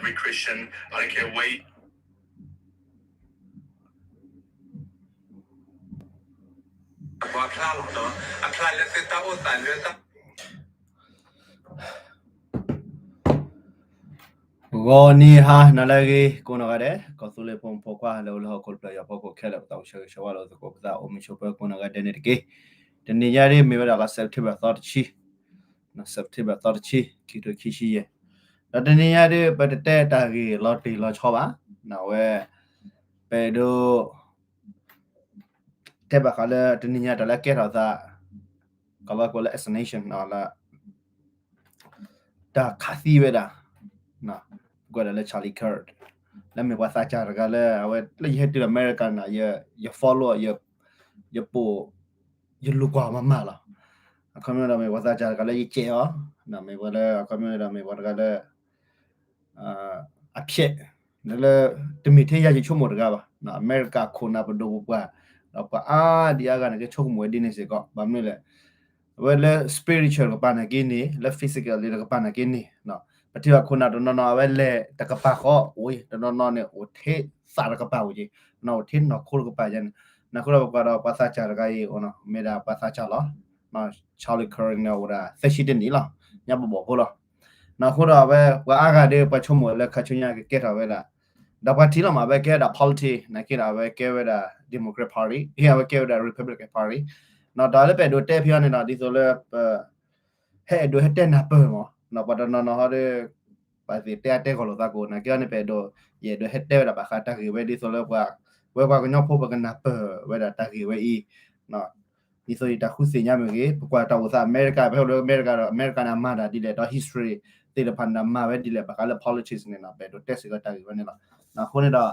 every Christian, I don't care where you ပှၤဖျါလီၤဒီး အဖျါလၢသုတၢ်အိၣ်သးလၢတၢ် ဂီၤနံၤဟါနၤလၢအဂ့ၤ ကိးနီၢ်ဂၤဒဲး ကီၢ်သူလ့ၤဖိမုၣ်ဖိခွါလၢအိၣ်လၢဟီၣ်ခိၣ်တဖျၢၣ် ယွၤဖီခိၣ်ခဲလၢာ် ပသးအိၣ်ဆၢဂ့ၤဆၢဝါလိာ်သကိးပသး အိၣ်မုာ်ဆိးပၢၤကိးနီၢ်ဂၤဒဲးန့ၣ်တက့ၢ်. တနံၤညါဒ်မ့ၢ်ဝဲဒၣ်လါ September သီတဆံ September သီတဆံ ခံကထိခံဆံယဲၢ်, ဒီးတနံၤညါဒ် ပတတဲတၢ်ဂ့ၢ်လီၤတံၢ်လီၤဆဲးဘၣ်, အဝဲ ပအဲၣ်ဒိး တဲဘၣ်ဃးလၢတနံၤညါတၢ်လၢကဲထီၣ်သး ကီၤလီၤကိးလၢ assassination လၢ တၢ်ခးသံဝဲဒၣ် ကွဲးဒၣ်လၢ Charlie Kirk လၢမ့ၢ်ပှၤသးစၢ်တဂၤလၢ အဝဲလၢယဟဲတုၤလၢအမဲရကၤန့ၣ် ယ follow ယပိာ် ယလူၤကွၢ်အီၤမးမးလီၤ. အခီပညီဒီးမ့ၢ်ပှၤသးစၢ်တဂၤလၢယစဲးအီၤ, မ့ၢ်ပှၤလၢအခီပညီဒီးမ့ၢ်ပှၤတဂၤလၢ အဖျဲး လၢ တမ့ၢ်ထဲယၤယဆိကမိၣ်တဂၤဘၣ်, အမဲရကၤခိၣ်နၢ်ပဒိၣ်ပပှၢ် ဒီးပှၤအါဒံအါဂၤန့ၣ် ကဆိကမိၣ်ဝဲဒ်န့ၣ်စ့ၢ်ကီး ဘၣ်မနုၤလဲၣ် အဝဲလၢ spiritual တကပၤနာ်က့န့ၣ် လၢ physical တကပၤနာ်က့န့ၣ် ပထံၣ်ဘၣ်ခိၣ်နၢ်တနီၤနီၤ အဝဲလဲၤတကပၤဃီအိၣ် တနီၤနီၤန့ၣ် အိၣ်ထဲသးတကပၤအိၣ်က့ၤ, အိၣ်ထဲနီၢ်ခိတကပၤယဲန့ၣ်, နၢ်ဃိဒီးပကွၢ်ဒီးပှၤသးစၢ်တဂၤအံၤ မ့ၢ်ဒၣ်ပှၤသးစၢ်လီၤ. Charlie Kirk န့ၣ်အိၣ်ဒၣ်သၢဆံတနံၣ်လီၤ, ညါဘီၣ်ဘီၣ်ဖိလီၤ. နၢ်ဃိဒီးအဝဲ ပှၤအါဂၤဒီး ပှၤဆိကမိၣ်လၢခါဆူညါကကဲထီၣ်ဝဲဒၣ် ဒီးပှၤထံၣ်လီၤမး အဝဲကဲဝဲဒၣ် politics နာ်က့ဒီး အဝဲကဲဝဲဒၣ် Democrat Party အဝဲကဲဝဲဒၣ် Republican Party ဒီးလၢပအဲၣ်ဒိးတဲဖဲအံၤန့ၣ်ဒီး ဒ်သိးလၢပ ဟဲအဲၣ်ဒိးဟဲတဲနၢ်ပၢၢ်မး, ပှၤတနီၤနီၤဟီဒီး ပှၤသ့ၣ်တဲအါတဲဂီၢ်လိာ်သးကိး နာ်က့အီၤန့ၣ် ပအဲၣ်ဒိး ယအဲၣ်ဒိးဟဲတဲဝဲဒၣ်ဘၣ်ဃးတၢ်ဂ့ၢ်ဝဲဒ်သိးလၢပှၤ ဝဲပှၤကညီဖိပကနၢ်ပၢၢ်ဝဲဒၣ်တၢ်ဂ့ၢ်ဝဲအံၤ ဒ်သိးယတၢ်ဃုသ့ၣ်ညါမ့ၢ်ဂ့ၤ ပကွၢ်တၢ်အိၣ်သးအမဲရကၤ ပဟဲအိၣ်လၢအမဲရကၤဒီး အမဲရကၤန့ၣ် အမၤတၢ်ဒ်လဲၣ် ဒီး history သ့ၣ်တဖၣ်န့ၣ် မၤဝဲဒ်လဲၣ် ဘၣ်ဃးလၢ politics န့ၣ် ပအဲၣ်ဒိးတဲစ့ၢ်ကီးတၢ်ဂ့ၢ်ဝဲန့ၣ်လီၤ. အဃိန့ၣ်ဒီး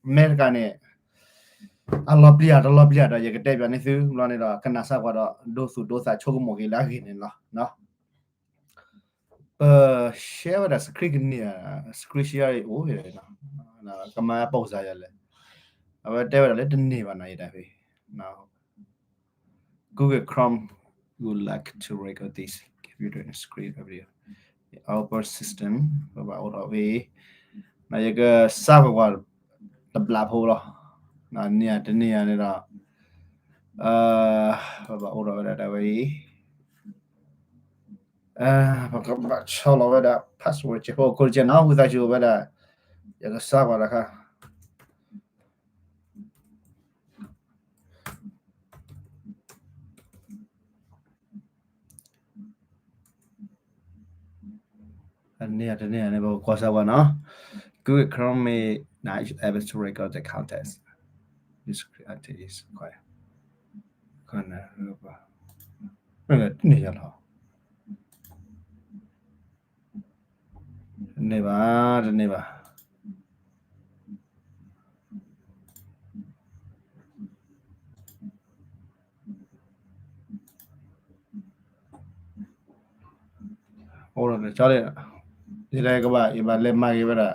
အမဲရကၤန့ၣ် အလီၤပျံၤတလီၤပျံၤဒီး ယကတဲဘၣ်န့ၢ်သု ဘျီန့ၣ်ဒီး ကနၣ်စၢ်ကွၢ်ဒီး ဒိသူၣ်ဒိသးဆိကမိၣ်က့ၤလၢအဂ့ၢ်န့ၣ်လီၤ. ပ share ဝဲဒၣ် screen ကန့ၢ် screen share အိၣ် ကမၤပိာ်စၢ်ယၤလဲၣ်, အဝဲတဲဝဲဒၣ်လၢတန့ၢ်ဘၣ်နီၤ ယတၢ်ဖဲ Google Chrome would like to record this computer and screen audio. The output system ပဘၣ်အိၣ်ထီၣ်ဖဲ ယကစၢ်ကွၢ်ကွၢ် တဘျီဖိလီၤ. န့ၢ်ဧါတန့ၢ်ဧါန့ၣ်ဒီး ပဘၣ်အိၣ်ထီၣ်ဝဲဒၣ်တၢ်ဝဲအံၤ ပကဘၣ်ဆီလီၤဝဲဒၣ် password ကဲဖိ code ကဲနီၤ ဝံသးစူၤဝဲဒၣ် ယကစၢ်ကွၢ်တခါ န့ၢ်တန့ၢ်န့ၣ် ပကကွၢ်စၢ်ကွၢ်နီၤ Google Chrome may not able to record the contents. This creative is quite န့ၢ်ယၤလီၤ တန့ၢ်ဘၣ် တန့ၢ်ဘၣ် အိၣ်ဒီးကၠီလံ ယလဲၤကဘၣ် ယဘၣ်လဲၤမၤဂ့ၤဝဲဒၣ်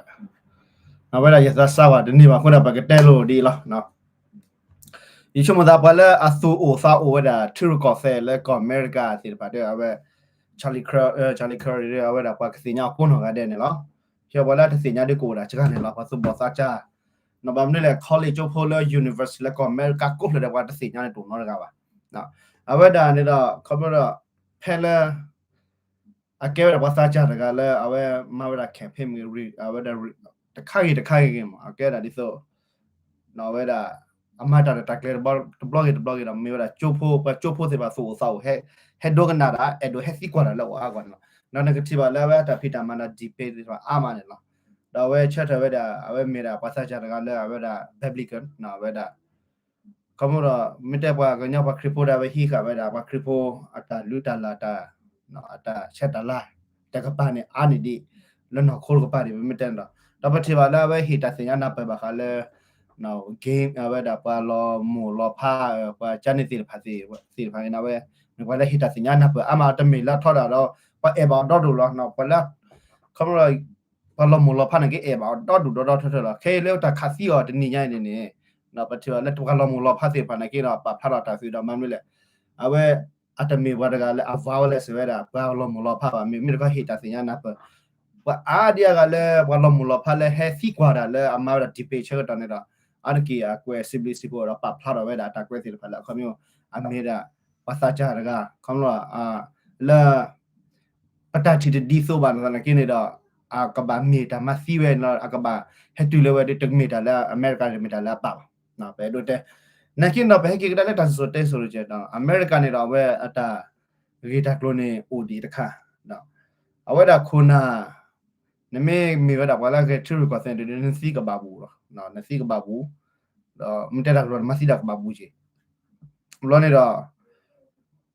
အဝဲဒၣ်ယသးစၢ်ဝဲတန့ၢ်ဘၣ်အဃိဒီး ပကတဲလိာ်ဒ်အံၤလီၤ. ယဆိကမိၣ်သးပှၤလၢအသူၣ်အိၣ်သးအိၣ်ဝဲဒၣ် ထံရူၢ်ကီၢ်သဲးလၢကီၢ်အမဲရကၤသ့ၣ်တဖၣ်ဒီး အဝဲ Charlie Kirk ဒီး အဝဲဒၣ်ပှၤကသ့ၣ်ညါအီၤကိးနီၢ်ဂၤဒဲးန့ၣ်လီၤ. ဟဲပှၤလၢတသ့ၣ်ညါဒ်ကအိၣ်ဒၣ်စှၤန့ၣ်လီၤ ပှၤသူၣ်ဘီၣ်သးစၢ် နီၢ်ဘၣ်မနုၤလဲၣ် college ကၠိဖိလၢ university လၢကီၢ်အမဲရကၤကိးဖျၢၣ်ဒီး ပှၤတသ့ၣ်ညါန့ၣ်တအိၣ်နီတဂၤဘၣ်. အဝဲဒၣ်န့ၣ်ဒီး ခီဖျိဒီး ဖဲလၢ အကဲဝဲဒၣ်ပှၤသးစၢ်တဂၤလၢ အဝဲမၤဝဲဒၣ် campaign မ့ၢ်ဂ့ၤ အဝဲဒၣ် တခါဂ့ၤတခါဂ့ၤဂ့ၤမး အကဲဝဲဒၣ်ဒ်သိး အဝဲဒၣ် အမၤတၢ်တၢ်ကျဲၤတဘျီဂ့ၤတဘျီဂ့ၤဒီး မ့ၢ်ဝဲဒၣ်ကၠိဖိ ပှၤကၠိဖိသ့ၣ်တဖၣ်သူၣ်အိၣ်သးအိၣ် ဟဲဒိကနၣ်တၢ် အဲၣ်ဒိးဟဲသံကွၢ်တၢ်လၢအအိၣ်အါဂီၢ်န့ၣ်လီၤ. ဒီးနကထံၣ်ဘၣ်လၢအဝဲတၢ်ဖံးတၢ်မၤဒီး debate သ့ၣ်တဖၣ်အါမးန့ၣ်လီၤ. ဒီးအဝဲဆၢထၢၣ်ဝဲဒၣ် အဝဲမ့ၢ်ဒၣ်ပှၤသးစၢ်တဂၤလၢအဝဲဒၣ် biblical အဝဲဒၣ် ခီဖျိဒီး မ့ၢ်တဲပှၤကညီပှၤခရံာ်ဖိဒီး အဝဲဟံးဃာ်ဝဲဒၣ် ပှၤခရံာ်ဖိအတၢ်လုၢ်တၢ်လၢ်တၢ် အတၢ်ဆဲးတၢ်လၤ တကပၤန့ၣ် အါန့ၢ်ဒံး လၢနီၢ်ခိတကပၤန့ၣ် ပမ့ၢ်တဲန့ၣ်ဒီး ဒီးပထံၣ်ဘၣ်လၢအဝဲဟ့ၣ်တၢ်သ့ၣ်ညါနၢ်ပၢၢ်ဘၣ်ဃးလၢ game အဝဲဒၣ်ပှၤလီၤမိၢ်လီၤဖး ပှၤကန့ၣ်သ့ၣ်တဖၣ်သ့ၣ်တဖၣ်န့ၣ် အဝဲ မ့ၢ်ပှၤလၢဟ့ၣ်တၢ်သ့ၣ်ညါနၢ်ပၢၢ်အါမး တမ့ၢ်လၢထီဒၣ်ဒီး ပှၤအဲၣ်ဘၣ်အီၤဒီဒူၣ်လီၤ ပှၤလၢ ခီဖျိ ပှၤလီၤမိၢ်လီၤဖးန့ၣ်က့ အဲၣ်ဘၣ်အီၤဒီဒူၣ်ဒီဒီထၢထၢလီၤ. ခဲအံၤလၢတၢ်ခးသံအီၤတနံၤညါအံၤန့ၣ်န့ၣ် ပထံၣ်ဘၣ်လၢပှၤလီၤမိၢ်လီၤဖးသ့ၣ်တဖၣ်န့ၣ်က့ဒီး ပာ်ဖျါထီၣ်တၢ်သ့ဒီး မ့ၢ်မနုၤလဲၣ် အဝဲ အတမ့ၢ်ပှၤတဂၤလၢအ violence ဝဲဒၣ် ပှၤလီၤမိၢ်လီၤဖးဘၣ် မ့မ့ၢ်တခီဟ့ၣ်တၢ်သ့ၣ်ညါနၢ်ပၢၢ် ပှၤအါဒံအါဂၤလၢ ပှၤလီၤမုၢ်လီၤဖးလၢဟဲသံကွၢ်တၢ်လၢအမၤဝဲဒၣ် debate ဆၢကတီၢ်န့ၣ်ဒီး အါတက့ၢ်အကွဲးစံးဘျုးစံးဖှိၣ်ဒီးပာ်ဖျါထီၣ်ဝဲဒၣ်တၢ်ကွဲးသ့ၣ်တဖၣ်လၢအခီပညီ အမ့ၢ်ဒၣ်ပှၤသးစၢ်တဂၤ ခီဖျိလၢ ပတၢ်ထံၣ်တဒ်သိးဘၣ်သနာ်က့န့ၣ်ဒီး အကဘၣ်မ့ၢ်တၢ်မၤသံဝဲ အကဘၣ်ဟဲတုၤလၢဝဲဒၣ်တမ့ၢ်တၢ်လၢအမဲရကၤတမ့ၢ်တၢ်လၢအပာ်ဘၣ်. ပအဲၣ်ဒိးတဲ နာ်က့န့ၣ်ဒီး ပဟဲက့ၤကဒါလၢတၢ်စံၣ်စိၤတဲစိၤတက့ၢ်ဒီး အမဲရကၤန့ၣ်ဒီး အဝဲအတၢ်ဂ့ၢ်တၢ်ကျိၤန့ၣ်အိၣ်ဒံးတခါ အဝဲဒၣ်ခိၣ်နၢ် နမ့ၢ်မ့ၢ်ဝဲဒၣ်ပှၤလၢအဂဲၤထံရူၢ်ကီၢ်သဲးန့ၣ်ဒီး နသံကဘၣ်ဘူးလီၤ. နသံကဘၣ်ဘူး ဒီးမ့ၢ်တဲတၢ်ကတိၤနမၤသံတၢ်ကဘၣ်ဘူးက့ၢ်. ဘျီန့ၣ်ဒီး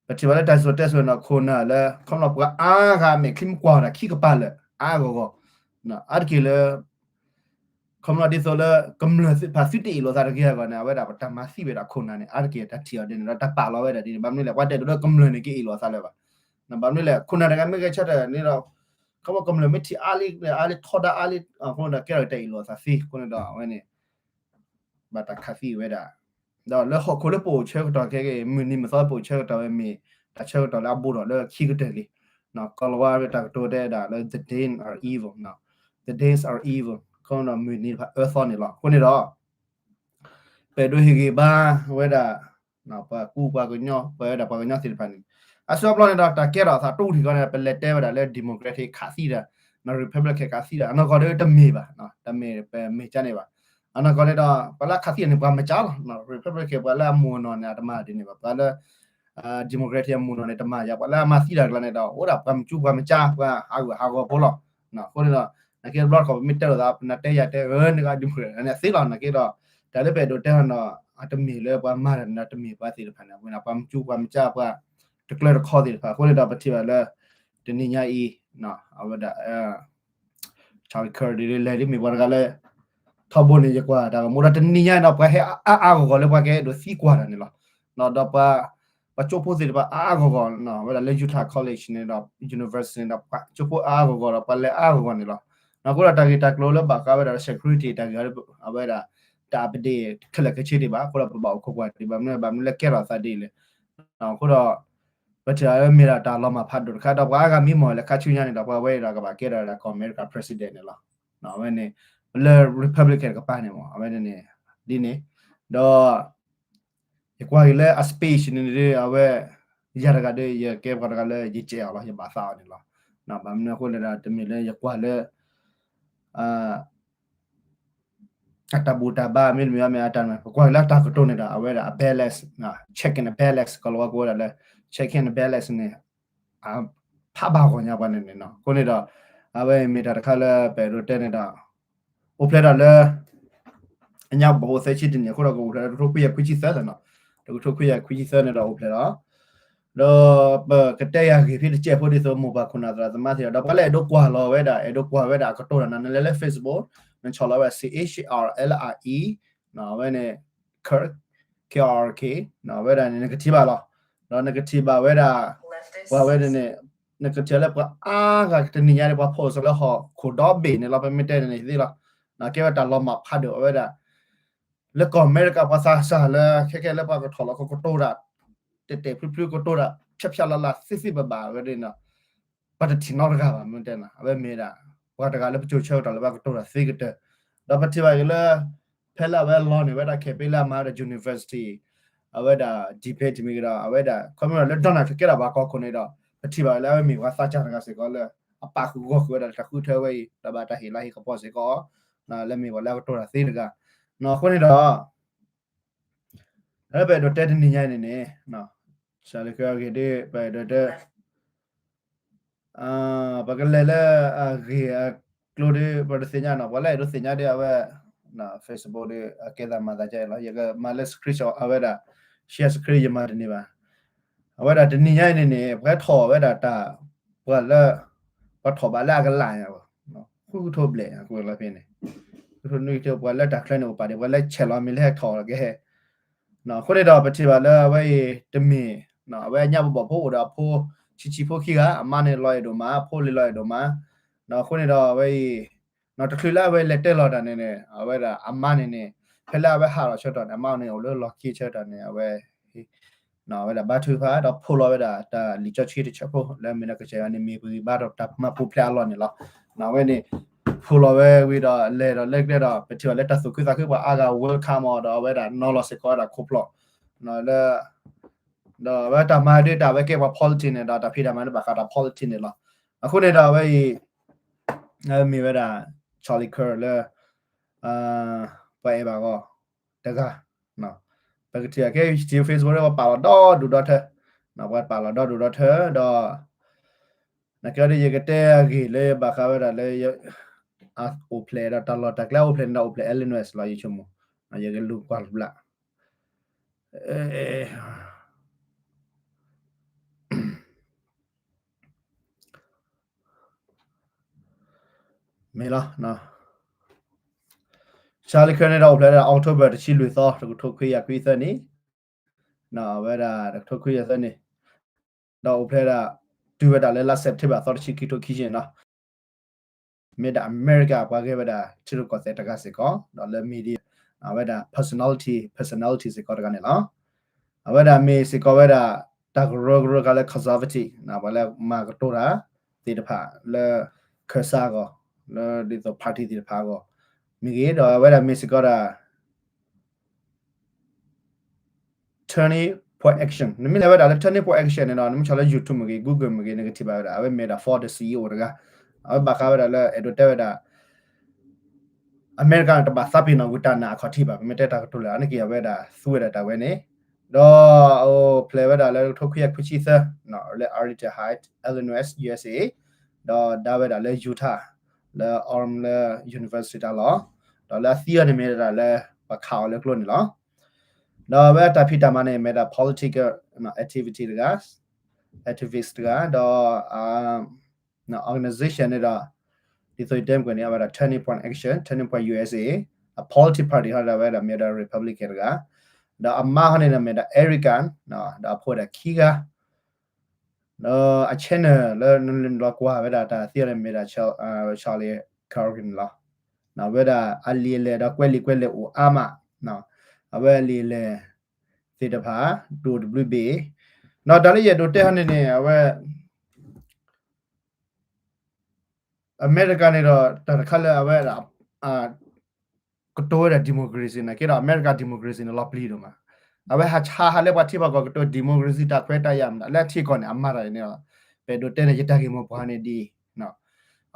ပထံၣ်ဘၣ်လၢတၢ်စံၣ်စိၤတဲစိၤန့ၣ်ဒီး ခိၣ်နၢ်လၢ ခီဖျိပှၤအါဂၤမဲာ်ချံမကွၢ်တၢ်ခံကပၤလၢာ် အါအါဂီၢ်ဂီၢ် အါတက့ၢ်လၢ ခီဖျိဒ်သိးလၢကမျၢၢ်သ့ၣ်တဖၣ်သုတအ့ၣ်လိာ်သးတဂ့ၤအဂီၢ်န့ၣ် အဝဲဒၣ်ပတၢ်မၤသံဝဲဒၣ်ခိၣ်နၢ်န့ၣ် အါတက့ၢ်တၢ်ထံၣ်အီၤဒ်န့ၣ်ဒီး တၢ်ပာ်လီၤဝဲဒၣ်ဒ်န့ၣ် ဘၣ်မနုၤလဲၣ် ပှၤတအဲၣ်ဒိးလၢကမျၢၢ်န့ၣ် ကအ့ၣ်လိာ်အသးလၢၤဘၣ်. ဘၣ်မနုၤလဲၣ် ခိၣ်နၢ်တဂၤမ့ၢ်ဂဲၤဆၢထၢၣ်န့ၣ်ဒီး ခီဖျိကမျၢၢ်မ့ၢ်ထံၣ်အါလံ အါလံထီဒါအါလံ အဃိန့ၣ်ဒီး ကဲထီၣ်ကတၢၢ်အ့ၣ်လိာ်အသးသ့ အဃိန့ၣ်ဒီး အဝဲန့ၣ် ဘၣ်တၢ်ခးသံဝဲဒၣ် ဒီးလၢဟီၣ်ခိၣ်လၢပအိၣ်ဆၢကတီၢ်ခဲက့ၤ မုၢ်နံၤမုၢ်သီပအိၣ်ဆၢကတီၢ်ဝဲမ့ၢ် တၢ်ဆၢကတီၢ်လၢအဘူးထီၣ်လၢခံကတၢၢ်လံ. ကိၤလၤဝါတၢ်ကတိၤတဲဒၣ်လၢ the days are evil, the days are evil ခီဖျိမုၢ်နံၤတဖၣ်အၢသီန့ၣ်လီၤ. အဃိန့ၣ်ဒီး ပအဲၣ်ဒိးဟ့ၣ်ဂံၢ်ဘါဝဲဒၣ် ပှၤကူပှၤကညီ ပဝဲဒၣ်ပှၤကညီသ့ၣ်တဖၣ်န့ၣ် အဆၢဘျီန့ၣ်ဒီး တၢ်ကဲထီၣ်အသးတအိၣ်ထံကီန့ၣ် ပလဲၤတဲဝဲဒၣ်လၢ Democratic ခးသံတၢ် Republican ခးသံတၢ် အနီၢ်ကီၢ်ဒီးတမ့ၢ်ဘၣ် တမ့ၢ်ပမ့ၢ်ကါန့ၣ်ဘၣ်. အနီၢ်ကီၢ်န့ၣ်ဒီး ပှၤလၢအခးသံန့ၣ် ပှၤမ့ၢ်ကါလီၤ Republican ပှၤလၢအမူအနီၢ်န့ၣ် အတမၤဒ်န့ၣ်ဘၣ် ပှၤလၢ Democratic အမူအနီၢ်န့ၣ် တမၤယၤ ပှၤလၢအမၤသံတၢ်ကျါန့ၣ်ဒီး အိၣ်ဒၣ်ပှၤမ့ၢ်ကၠူပှၤမ့ၢ်ကါ ပှၤဟးဂူာ်ဟးဂီၤဖိလီၤ. အဃိန့ၣ်ဒီး နာ်က့တဘျီတခီၣ် ပမ့ၢ်တဲလိာ်သး ပနတဲယၤတဲ အၢ နက Democratic န့ၣ်သ့လီၤ နာ်က့ဒီး တၢ်လၢပအဲၣ်ဒိးတဲဟီဒီး အတမ့ၢ်လၢပှၤမၤတၢ်န့ၣ်ဒီး တမ့ၢ်ပှၤသ့ၣ်တဖၣ်န့ၣ် အဝဲဒၣ်ပှၤမ့ၢ်ကၠူပှၤမ့ၢ်ကါ ပှၤတကျၢၤတခီသ့ၣ်တဖၣ် အဃိန့ၣ်ဒီး ပထံၣ်ဘၣ်လၢ တနံၤညါအံၤ အဝဲဒၣ် Charlie Kirk ဒ်လဲၣ်ဒ်မ့ၢ်ပှၤတဂၤလၢ ထီဘိန့ၣ် ယကွၢ်တၢ်ဂီၤမူဒီး တနံၤညါအံၤဒီး ပှၤဟဲအါအါဂီၢ်ဂီၢ်လၢပှၤကအဲၣ်ဒိးသံကွၢ်တၢ်န့ၣ်လီၤ. ဒီးပှၤ ပှၤကၠိဖိသ့ၣ်တဖၣ်အါအါဂီၢ်ဂီၢ် ဝဲဒၣ်လၢ Utah College န့ၣ်ဒီး University န့ၣ်ဒီး ပှၤကၠိဖိအါအါဂီၢ်ဂီၢ်ဒီး ပှၤလဲၤအါအါဂီၢ်ဂီၢ်န့ၣ်လီၤ. အဃိဒီးတၢ်ဂ့ၢ်တၢ်ကျိၤလၢဘၣ်ဃးဝဲဒၣ် security တၢ်ဂ့ၢ် အဝဲဒၣ် တၢ် update ခဲလၢာ်ခဲဆ့ဒံးဘၣ် အဃိဒီးပဘၣ်အိၣ်ခိးကွၢ်ဒံးဘၣ် မနုၤဘၣ်မနုၤလၢကဲထီၣ်အသးဒ်လဲၣ်. အဃိဒီး ပထံၣ်အီၤလၢမ့ၢ်ဒၣ်တၢ်လီၤမၢ်ဖးဒိၣ်တခါဒီး ပှၤအါဂၤမံမီၢ်လဲၤခါဆူညါန့ၣ်ဒီး ပှၤဝဲအံၤဒီးကဘၣ်ကဲထီၣ်ဝဲဒၣ်ကီၢ်အမဲရကၤ president န့ၣ်လီၤ. အဝဲန့ၣ် လၢ Republican တကပၤန့ၣ်မ့ၢ် အဝဲန့ၣ် ဒ်န့ၣ် ဒီး ယကွၢ်က့ၤလၢအ speech န့ၣ် အဝဲ ယၤတဂၤဒီး ယကဲပှၤတဂၤလၢယစဲးအီၤလီၤ ယဘၣ်သးအီၤန့ၣ်လီၤ. ဘၣ်မနုၤအဃိလဲၣ်ဒီး တမ့ၢ်လၢယကွၢ်လၢ အတၢ်ဘူၣ်တၢ်ဘါမ့တမ့ၢ်မ့ၢ်အတၢ်န့ၣ် ပကွၢ်က့ၤလၢအတၢ်ကတိၤန့ၣ်ဒီး အဝဲဒၣ်အ balance, checking the balance ကီၤလၤဝါကိးဝဲဒၣ်လၢ checking the balance န့ၣ် ဖးဘၣ်ဂီၢ်ညါပှၤန့ၣ်န့ၣ် အဃိန့ၣ်ဒီး အဝဲမ့ၢ်တၢ်တခါလၢပအဲၣ်ဒိးတဲန့ၣ်ဒီး အိၣ်ဖျဲၣ်ဒီးလၢ အညါဘၣ်အိၣ်သၢဆံတနံၣ်အဃိဒီး ကအိၣ်ဖျဲၣ်ဒီးတကထိခွံကယၤခွံဆံသၢန့ၣ်လီၤ. တကထိခွံကယၤခွံဆံသၢန့ၣ်ဒီးအိၣ်ဖျဲၣ်လီၤ. ဒီးပကတဲယၤဂ့ၢ်ဖဲတကဲးဖိဒ်သိးမိၢ်ပၢ်ခိၣ်နၢ်သရၣ်သမါသ့ၣ်ဒီး ပှၤလၢအဲၣ်ဒိးကွၢ်လီၤဝဲဒၣ် အဲၣ်ဒိးကွၢ်ဝဲဒၣ်အကတိၤတၢ်န့ၣ် နလဲၤလၢ Facebook နဆီၣ်လီၤဝဲ C H R L I E အဝဲန့ၣ် Kirk, K I R K အဝဲဒၣ်န့ၣ် နကထံၣ်ဘၣ်လီၤ. ဒီးနကထံၣ်ဘၣ်ဝဲဒၣ် ပှၤဝဲန့ၣ်န့ၣ် နကထံၣ်လၢပှၤအါဂၤတနံၤညါန့ၣ် ပှၤဖီၣ်စၢၤလၢဟီၣ်ခိၣ်ဒီဘ့ၣ်န့ၣ်လီၤ ပမ့ၢ်တဲန့ၣ်သ့လီၤ. ကဲဝဲတၢ်လီၤမၢ်ဖးဒိၣ်အဝဲဒၣ် လၢကီၢ်အမဲရကၤပှၤသးစၢ်လၢ ခဲကဲလၢပှၤကထီၣ်လီၤကကတိၤတၢ် တဲာ်တဲာ်ဖျုးဖျုးကတိၤတၢ် ဖျါဖျါလၢ်လၢ်သ့သ့ဘၣ်ဘၣ်ဝဲဒၣ်န့ၣ် ပှၤတထံၣ်နီတဂၤဘၣ် မ့ၢ်တဲန့ၣ် အဝဲမ့ၢ်ဒၣ် ပှၤတဂၤလၢပစိၤဆၢကတီၢ်လၢပှၤကတိၤတၢ်သ့ကတၢၢ် ဒီးပထံၣ်ဘၣ်က့ၤလၢ ဖဲလၢအဝဲလီၤန့ၣ် ဝဲဒၣ် campaign လၢအမၤဝဲဒၣ် university အဝဲဒၣ် debate မ့ၢ်ဂ့ၤဒီး အဝဲဒၣ် ခီမ့ၢ်ဒီးလၢ Donald Trump ကဲဒၣ်ပှၤကီၢ်ခိၣ်န့ၣ်ဒီး ပထံၣ်ဘၣ်လၢအဝဲမ့ၢ်ပှၤသးစၢ်တဂၤစ့ၢ်ကီးလၢ အပာ်ဃုာ်ဂီၢ်ဃုာ်ဝဲဒၣ်တၢ်ဃုထၢဝဲအံၤ ဒီးဘၣ်တၢ်ဟ့ၣ်လၤဟ့ၣ်ကပီၤစ့ၢ်ကီး လၢမ့ၢ်ပှၤလၢအကတိၤတၢ်သ့တဂၤ အဃိန့ၣ်ဒီး လၢပအဲၣ်ဒိးတဲတနံၤညါအံၤန့ၣ်န့ၣ် စၢလကဂ့ၤဒ် ပအဲၣ်ဒိးတဲ ပကလဲၤလၢအဂ့ၢ်အကျိၤဒီး ပတသ့ၣ်ညါနီၤ ပှၤလၢအဲၣ်ဒိးသ့ၣ်ညါဒီးအဝဲ Facebook ဒီး အကဲသးမၤသးဒ်အံၤလီၤ ယကမၤလၢ screenshot အဝဲဒၣ် share screen ယမၤတန့ၢ်ဘၣ် အဝဲဒၣ်တနံၤညါအံၤန့ၣ်န့ၣ် ပှၤထီၣ်ဝဲဒၣ်တၢ် ပှၤလၢ ပှၤထီၣ်ဘၣ်လၢအကလးညါ ဃုကထိဘျဲၣ် ကွဲးလီၤဖဲန့ၣ် ဃုကထိနွံကထိ ပှၤလၢတၢ်ချၢန့ၣ်အိၣ်ပာ်ဒံး ပှၤလၢဆဲးလီၤမ့ၢ်လၢဟဲထီၣ်ကဲ အဃိန့ၣ်ဒီးပထံၣ်ဘၣ်လၢအဝဲအံၤတမ့ၢ် အဝဲညါဘီၣ်ဖိအိၣ်ဒီးအဖိ ဆံးဆံးဖိခံဂၤ အမါန့ၣ်လီၤအဲၣ်ဒိၣ်မး အဖိလံၤလီၤအဲၣ်ဒိၣ်မး အဃိန့ၣ်ဒီးအဝဲအံၤ တချုးလၢအဝဲလဲၤတဲလီၤတၢ်န့ၣ်န့ၣ် အဝဲဒၣ်အမါန့ၣ်န့ၣ် ဖဲလၢအဝဲဟးထီၣ်ဆၢကတီၢ်န့ၣ် အမါန့ၣ်အိၣ်လၢလီၢ်ခံဆၢကတီၢ်န့ၣ် အဝဲ အဝဲဒၣ်ဘါထုကဖၣ်ဒီးဖိးလီၤဝဲဒၣ်တၢ်လံာ်စီဆှံတဆၢဖိ လၢမ့ၢ်လၢကစၢ်ယွၤန့ၣ်မ့ၢ်ပဂံၢ်ဘါဒီးတၢ်မၤပူၤဖျဲးအလီၢ်န့ၣ်လီၤ. အဝဲန့ၣ် ဖီၣ်လီၤဝဲဝံၤဒီး လဲၤဒီးလၢကျဲဒီး ပထံၣ်ဘၣ်လၢတၢ်သူၣ်ခုသးခု ပှၤအါဂၤ welcome အီၤဒီး အဝဲဒၣ်နီၤလီၤစ့ၢ်ကီးဝဲဒၣ်ခိၣ်ဖျီၣ် လၢ ဒီးအဝဲတၢ်မၤဒ်တၢ်ဝဲကဲပှၤ politics န့ၣ်ဒီး တၢ်ဖံးတၢ်မၤလၢဘၣ်ဃးဒီး politics န့ၣ်လီၤ. အဃိန့ၣ်ဒီးအဝဲအံၤ မ့ၢ်ဝဲဒၣ် Charlie Kirk လၢ ပှၤအဲၣ်ဘၣ်ဂီၢ်တဂၤ ပကထံၣ်အကဲ Facebook ပှၤပာ်လီၤဒီဒူၣ်ဒီထၢ ပှၤပာ်လီၤဒီဒူၣ်ဒီထၢဒီး နာ်က့ဒီးယကတဲအဂ့ၢ်လၢဘၣ်ဃးဝဲဒၣ်လၢ အိၣ်ဖျဲၣ်ဒီးတၢ်လီၢ်တၢ်ကျဲအိၣ်ဖျဲၣ်န့ၣ်ဒီးအိၣ်ဖျဲၣ် Illinois လီၤ ယဆိကမိၣ် ယကလူၤကွၢ်တဘျီ မ့ၢ်လီၤ Charlie Kirk န့ၣ်ဒီးအိၣ်ဖျဲၣ်ဝဲဒၣ် October တဆံလွံၢ်သီ တကထိခွံကယၤခွံဆံသၢနံၣ် အဝဲဒၣ်တကထိခွံကယၤသၢနံၣ် ဒီးအိၣ်ဖျဲၣ်ဒၣ် တုၤဝဲဒၣ်လၢလါ September သီတဆံ ခံကထိခံဆံန့ၣ်လီၤ. မ့ၢ်ဒၣ်အမဲရကၤပှၤဂဲၤဝဲဒၣ်ထံရူၢ်ကီၢ်သဲးတဂၤစ့ၢ်ကီး ဒီးလၢ media အဝဲဒၣ် personality personality စ့ၢ်ကီးတဂၤန့ၣ်လီၤ. အဝဲဒၣ်မ့ၢ်စ့ၢ်ကီးဝဲဒၣ် တၢ်ကရၢကရိကလၢ conservative ပှၤလၢမၤကတိၤတၢ်သ့ၣ်တဖၣ်လၢ ခၢၣ်စးအဂီၢ် လၢဒ်သိး party သ့ၣ်တဖၣ်အဂီၢ် မ့ၢ်ဂ့ၤ ဒီးအဝဲဒၣ်မ့ၢ်စ့ၢ်ကီးဒၣ် Turning Point Action နမ့ၢ်လဲၤဝဲဒၣ်လၢ Turning Point Action န့ၣ်ဒီး နမ့ၢ်ဆီၣ်လၢ YouTube မ့ၢ်ဂ့ၤ Google မ့ၢ်ဂ့ၤ နကထံၣ်ဘၣ်ဝဲဒၣ် အဝဲမ့ၢ်ဒၣ် Forbes တၢ် CEO တဂၤ အဝဲဘၣ်ဃးဝဲဒၣ်လၢအဲၣ်ဒိးတဲဝဲဒၣ် အမဲရကၤန့ၣ် တဘၣ်သးပ့ၤနီၣ်ဝံၤတၢ်နာ်အခီၣ်ထံးဘၣ် ပမ့ၢ်တဲတၢ်ကတိၤလၢအန့ၣ်က့ၤ အဝဲဒၣ်သူဝဲဒၣ်တၢ်ဝဲန့ၣ် ဒီးအိၣ်ဖျဲၣ်ဝဲဒၣ်လၢတကထိခွံကယၤခွံဆံသၢ လၢ Arlington Heights Illinois USA ဒီးဒါဝဲဒၣ်လၢ Utah လၢ Orem လၢ University တၢ်လီၢ် ဒီးလၢအသံအီၤန့ၣ်မ့ၢ်ဝဲဒၣ်လၢ ပှၤခးအီၤလၢကျိန့ၣ်လီၤ. ဒီးအဝဲတၢ်ဖံးတၢ်မၤန့ၣ် မ့ၢ်ဒၣ် political activity တဂၤ activist တဂၤ ဒီး organization န့ၣ်ဒီး ဒ်သိးယတဲမ့ၢ်ကွံာ်န့ၣ် အဝဲဒၣ် Turning Point Action Turning Point USA အ political party ဟီဒီး အဝဲဒၣ်မ့ၢ်ဝဲဒၣ် Republican တဂၤ ဒီးအမါဟီန့ၣ်ဒီးမ့ၢ်ဒၣ် Erican ဒီးအဖိဒၣ်ခံဂၤ ဒီးအ channel လၢနလီၤကွၢ်ဝဲဒၣ်တၢ်သံအီၤန့ၣ်မ့ၢ်ဒၣ် Charlie Kirk န့ၣ်လီၤ. အဝဲဒၣ်အလံာ်အလဲၢ်ဒီးကွဲးလံာ်ကွဲးလဲၢ်အိၣ်အါမး အဝဲအလံာ်အလဲၢ်သ့ၣ်တဖၣ် ဒိၣ်တဘျုးဘ့ၣ် ဒီးတၢ်လၢယအဲၣ်ဒိးတဲဟီန့ၣ်န့ၣ် အဝဲ အမဲရကၤန့ၣ်ဒီး တၢ်တခါလၢအဝဲဒၣ် ကတိၤဝဲဒၣ် democracy န့ၣ်က့ဒီး အမဲရကၤ democracy န့ၣ် လီၤပျံၤဒိၣ်မး. အဝဲဟးဆါဟးလၢပှၤထံပှၤကီၢ်ကတိၤ democracy တၢ်ခွဲးတၢ်ယာ်မး လၢအထံကီၢ်န့ၣ် အမၤတၢ်န့ၣ်ဒီး ပအဲၣ်ဒိးတဲန့ၣ် ယတၢ်ဂ့ၢ်မိၢ်ပှၢ်န့ၣ်ဒ်အံၤ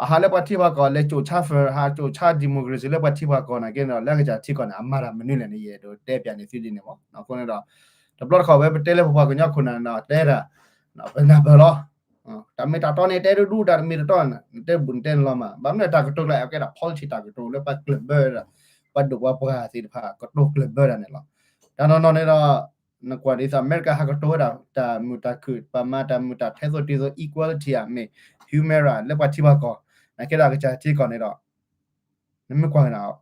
အဟးလၢပှၤထံပှၤကီၢ်လဲၤကိာ်ဆါ first ဟးကိာ်ဆါ democracy လၢပှၤထံပှၤကီၢ်န့ၣ်က့ဒီး လၢအကစၢ်ထံကီၢ်န့ၣ် အမၤတၢ်မနုၤလဲၣ်န့ၣ် ယအဲၣ်ဒိးတဲပၠးန့ၢ်သုဒ်န့ၣ်မး. အဃိန့ၣ်ဒီး တဘျီတခီၣ်ဝဲပတဲလၢပပှၤကညီခိၣ်နၢ်န့ၣ်ဒီး တဲဒၣ် ပနၢ်ပၢၢ်လီၤ. တၢ်မ့ၢ်တၢ်တီန့ၣ် တဲဒူဒူ တၢ်တမ့ၢ်တတီန့ၣ် နတဲဘူၣ်နတဲန့ၣ်လီၤမး. ဘၣ်မနုၤတၢ်ကတိၤကျါ အကဲဒၣ် politics တၢ်ကတိၤလၢပှၤကျၢၢ်ဘၢဒၣ် ပှၤဒိၣ်ပှၤပှၢ်သ့ၣ်တဖၣ် ကတိၤကျၢၢ်ဘၢဒၣ်န့ၣ်လီၤ. တၢ်နီၢ်နီၢ်န့ၣ်ဒီး နကွၢ်ဒ်သိးအမဲရကၤဟးကတိၤဝဲဒၣ် တၢ်မုာ်တၢ်ခုၣ် ပှၤမၤတၢ်မုာ်တၢ်ထဲသိးတုၤသိး equality အမ့ၢ် human right လၢပှၤထံပှၤကီၢ် နာ်က့ဒီးအကစၢ်ထံကီၢ်န့ၣ်ဒီး နမ့ၢ်ကွၢ်က့ၤန့ၣ်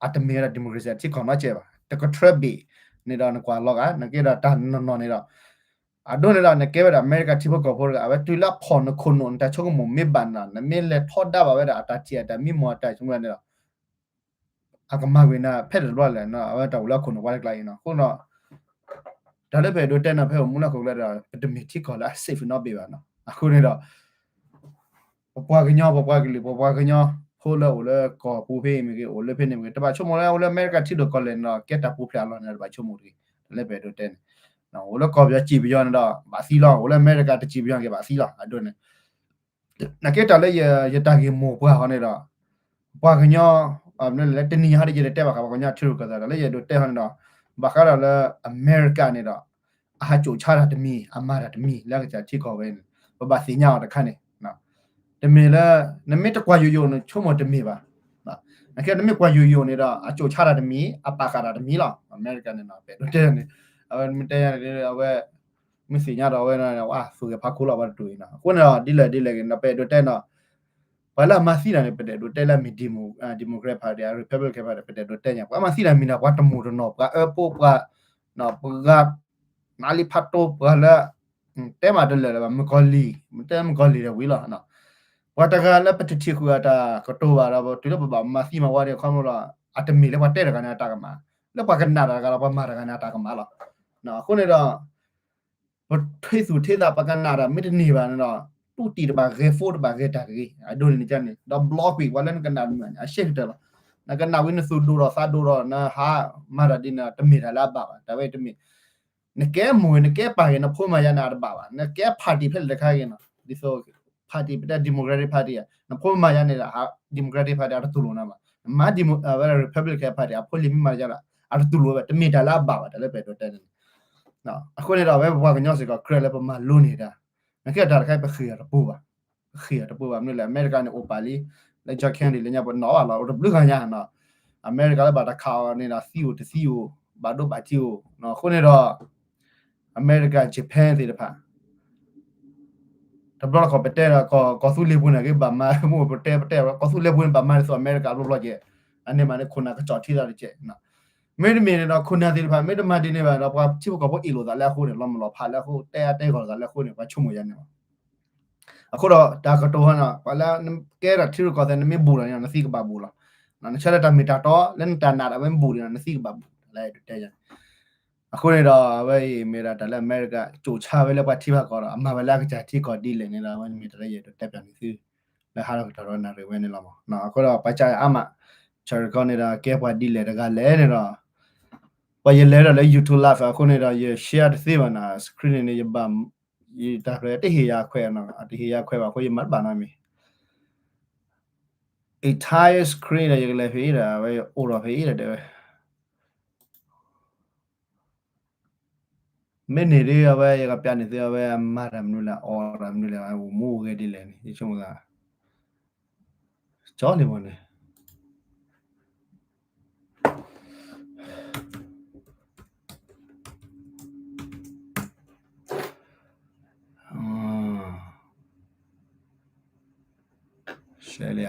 အတမ့ၢ်ဝဲဒၣ် democracy အထံကီၢ်နီတစဲးဘၣ်. တကထြၢဘ့ၣ်န့ၣ်ဒီး နကွၢ်လီၤဂာ် နာ်က့ဒီးတၢ်နီၢ်နီၢ်န့ၣ်ဒီး အဒိန့ၣ်ဒီး နကဲဝဲဒၣ်အမဲရကၤထံဖိကီၢ်ဖိတဂၤ အဝဲတုၤလၢအဖီၣ်နခိၣ်နူာ် နတၢ်ဆိကမိၣ်မ့ၢ်ဘၣ်န့ၣ်ဒီး နမ့ၢ်လဲၤထီဒါဘၣ်ဝဲဒၣ်အတၢ်ထံၣ်အတၢ်မံမီၢ်အတၢ်ဆိကမိၣ်န့ၣ်ဒီး အကမၤကွံာ်နၤဖဲတဘျီလဲၣ် အဝဲတၢ်အိၣ်လၢအခိၣ်နူာ်ပှၤတကျါအံၤနီၤ. အဃိဒီး တၢ်လၢပအဲၣ်ဒိးတဲန့ၣ် ဖဲအိၣ်မူလၢဟီၣ်ခိၣ်ချၢဒီး ပတမ့ၢ်ထံကီၢ်လၢအ safe နီတဘ့ၣ်ဘၣ်နီၤ. အဃိန့ၣ်ဒီး ပပှၤကညီ ပပှၤကလုာ် ပပှၤကညီဖိလၢအိၣ်လၢကီၢ်ပူၤဖဲအံၤမ့ၢ်ဂ့ၤ အိၣ်လၢဖဲန့ၣ်မ့ၢ်ဂ့ၤ တဘၣ်ဆိကမိၣ်လၢအိၣ်လၢအမဲရကၤထံဒိၣ်ကီၢ်လဲၢ်န့ၣ်ဒီး ကဲတၢ်ပူၤဖျဲးအလီၢ်န့ၣ်ဒီး တဘၣ်ဆိကမိၣ်တဂ့ၤ. တၢ်လၢပအဲၣ်ဒိးတဲန့ၣ် အိၣ်လၢကီၢ်ပယီၤစံၣ်ပယီၤန့ၣ်ဒီး ဘၣ်သံလီၤ. အိၣ်လၢအမဲရကၤတစံၣ်ပယီၤက့ၤဘၣ်သံလီၤ. အဒိန့ၣ် နာ်က့တၢ်လၢယ ယတၢ်ဂ့ၢ်မိၢ်ပှၢ်ဟီန့ၣ်ဒီး ပှၤကညီ လၢတနံၤဟီဒီး ယတတဲဘၣ်ဃးပှၤကညီထံရူၢ်ကီၢ်သဲးဒီး လၢယအဲၣ်ဒိးတဲဟီန့ၣ်ဒီး ဘၣ်ဃးဒီးလၢအမဲရကၤန့ၣ်ဒီး အဟးကိာ်ဆါတၢ်တမံၤ အမၤတၢ်တမံၤ လၢအကစၢ်ထံကီၢ်ဝဲန့ၣ် ပဘၣ်သ့ၣ်ညါအီၤတခါန့ၣ် တမ့ၢ်လၢ နမ့ၢ်တကွၢ်ယိာ်ယိာ်န့ၣ် ဆိကမိၣ်တမ့ၢ်ဘၣ်. နာ်က့နမ့ၢ်ကွၢ်ယိာ်ယိာ်န့ၣ်ဒီး အကိာ်ဆါတၢ်တမံၤ အပာ်ဃာ်တၢ်တမံၤလီၤ. အမဲရကၤန့ၣ်နီၤ ပအဲၣ်ဒိးတဲန့ၣ် အဝဲမ့ၢ်တဲညါန့ၣ် အဝဲ မ့ၢ်သ့ၣ်ညါဒီးအဝဲ သူၣ်ဂဲၤဖးခိလီၤပှၤတတူၢ်အံၤနီၤ. အဃိန့ၣ်ဒီး ဒ်လဲၣ်ဒ်လဲၣ်ဂ့ၤန့ၣ်ဒီး ပအဲၣ်ဒိးတဲန့ၣ်ဒီး ပှၤလၢအမၤသံတၢ်န့ၣ် ပတအဲၣ်ဒိးတဲလၢအမ့ၢ် Demo- Democrat Party Republican Party ပတအဲၣ်ဒိးတဲညါ ပှၤမၤသံတၢ်မ့ၢ်ဒီး ပှၤတမိၢ်တနီၢ် ပှၤအၢဖိ ပှၤ ပှၤဂၤ နါလံဖးတိ ပှၤလၢ တဲမးတလၢာ်လၢၤဘၣ် မုၣ်ကီၤလံၢ် မ့ၢ်တဲမုၣ်ကီၤလံၢ်ဒီးဝံၤလီၤ. ပှၤတဂၤလၢပတထံၣ်ဃုာ်အတၢ်ကတိၤဘၣ်ဒီး တုၤလၢပဘၣ်မၤသံမၤဝီဒီးခီဖျိလီၤ. အတမ့ၢ်လၢပှၤတဲတဂၤန့ၣ်အတၢ်ကမၣ်, လၢပှၤကနၣ်တၢ်တဂၤဒီး ပှၤမၤတဂၤန့ၣ်အတၢ်ကမၣ်လီၤ. အဃိန့ၣ်ဒီး ပထံသူၣ်ထံသး ပကနၣ်တၢ်မ့ၢ်တန့ၢ်ဘၣ်န့ၣ်ဒီး တူၢ်တံၢ်တဘၣ်ဂဲၤ phone တဘၣ်ဂဲၤတၢ်တဂ့ၤ အဒိန့ၣ်န့ၣ် ဒီး block ကွံာ် ပှၤလၢနကနၣ်မုာ်န့ၣ် အရှဲကတၢၢ်လီၤ. နကနၣ်ဝံၤနသူၣ်ဒိၣ်ထီၣ်သးဒိၣ်ထီၣ် နဟးမၤတၢ်ဒ်န့ၣ် တမ့ၢ်တၢ်လၢအဘၣ်ဘၣ် တၢ်ဝဲတမ့ၢ် နကဲမိၢ်ဂ့ၤ နကဲပၢ်ဂ့ၤ နဖိမၤယၤန့ၣ် အတဘၣ်ဘၣ်. နကဲ party ဖဲလဲၣ်တခါဂ့ၤနီၤ ဒ်သိး party ပတဲ Democratic Party ဧါ နဖိမၤယၤန့ၣ်ဒီး Democratic Party အတတူၢ်လိာ်နၤဘၣ်. မၤ Demo အဝဲ Republican Party အဖိလံၤမ့ၢ်မၤယၤဒီး အတတူၢ်လိာ်ဘၣ် တမ့ၢ်တၢ်လၢအဘၣ်ဘၣ် တၢ်လၢပအဲၣ်ဒိးတဲန့ၣ် အဃိန့ၣ်ဒီး အဝဲပပှၤကညီစ့ၢ်ကီး ကြၢးလၢပမၤလိန့ၢ်တၢ် နကဲတၢ်တခါ ပဃ့ၢ်အီၤတပူၤဘၣ်. ပဃ့ၢ်အီၤတပူၤဘၣ် မနုၤလဲၣ် အမဲရကၤန့ၣ်အိၣ်ပာ်လံ လၢ John Kennedy လၢညါပနီၣ်ဘၣ်လီၤ အိၣ်တဘျုးဂၤညါနီၤ အမဲရကၤလၢဘၣ်တၢ်ခးအီၤန့ၣ်ဒီး သံအိၣ်တသံအိၣ် ဘၣ်ဒိဘၣ်ထံးအိၣ် အဃိန့ၣ်ဒီး အမဲရကၤ Japan သ့ၣ်တဖၣ် တဘျီတခီၣ်ပတဲဒီး ကီၢ်သူလ့ၤပူၤန့ၣ် ကဘၣ်မၤ မ့ၢ်ပတဲပတဲ ကီၢ်သူလ့ၤပူၤန့ၣ် ဘၣ်မၤဒ်သိးအမဲရကၤဘျီဘျီကဲ အန့ၣ်မးန့ၣ် ခိၣ်နၢ်ကစီၣ်ထံသးတကဲး မ့တမ့ၢ်န့ၣ်ဒီး ခိၣ်နၢ်သ့ၣ်တဖၣ် မ့တမၤဒ်န့ၣ်ဘၣ်ဒီး ပှၤထံဖိကီၢ်ဖိအ့ၣ်လိာ်သးလၢအဃိန့ၣ် လီၤမုၢ်လီၤဖးလၢအဃိ တဲအါတဲဂီၢ်လိာ်သးလၢအဃိန့ၣ် ပှၤဆိကမိၣ်ယၤန့ၣ်လီၤ. အဃိဒီးတၢ်ကတိၤဟီန့ၣ် ပှၤလၢနကဲဒီးထံရူၢ်ကီၢ်သဲး နမ့ၢ်ဘူးဒီးန့ၣ် နသံကဘၣ်ဘူးလီၤ. နဆၢလၢတၢ်မ့ၢ်တၢ်တီ လၢနတၢ်နာ်ဒၣ်ဝဲမ့ၢ်ဘူးဒီး နသံကဘၣ်ဘူး လၢအဲၣ်ဒိးတဲယၤန့ၣ် အဃိန့ၣ်ဒီး အဝဲအံၤမ့ၢ်ဒၣ်တၢ်လၢအမဲရကၤ ကၠိၣ်ဆါဝဲလၢပှၤထံပှၤကီၢ်ဒီး အမၤဝဲလၢအကစၢ်ထံကီၢ်ဒ်လဲၣ်န့ၣ်ဒီး အဝဲန့ၣ်မ့ၢ်တၢ်လၢယအဲၣ်ဒိးတဲပၠးန့ၢ်သု လၢဟါလီၤကတီၢ်ဒီးနၣ်ရံၣ်ဝဲန့ၣ်လီၤမး. အဃိဒီးပှၤကၢအါမး Charlie Kirk န့ၣ်ဒီး ကဲပှၤဒ်လဲၣ်တဂၤလဲၣ်န့ၣ်ဒီး ပှၤယလဲၤဒီးလၢ YouTube Live အဃိန့ၣ်ဒီး ယ share တသ့ဘၣ်နီၤ screen န့ၣ်န့ၣ် ယဘၣ် ယတၢ်ဖျါတဟ့ၣ်ယၤခွဲးနီၤ တဟ့ၣ်ယၤခွဲးဘၣ်အဃိ ယမၤတဘၣ်နီတမံၤ entire screen ဒီး ယကလဲၤဖဲအံၤဒီး အဝဲအိၣ်ဒီးဖဲအံၤဒီးတဲဝဲ မ့ၢ်န့ၢ်ဒ်အဝဲ ယကပျးန့ၢ်သု အဝဲအမၤတၢ်မနုၤလဲၣ် အီၣ်တၢ်မနုၤလဲၣ် အအိၣ်မူအိၣ်ဂဲၤဒ်လဲၣ်န့ၣ် ယဆိကမိၣ်သး ကၠီလံမ့ၢ်န့ၣ် ရှဲလ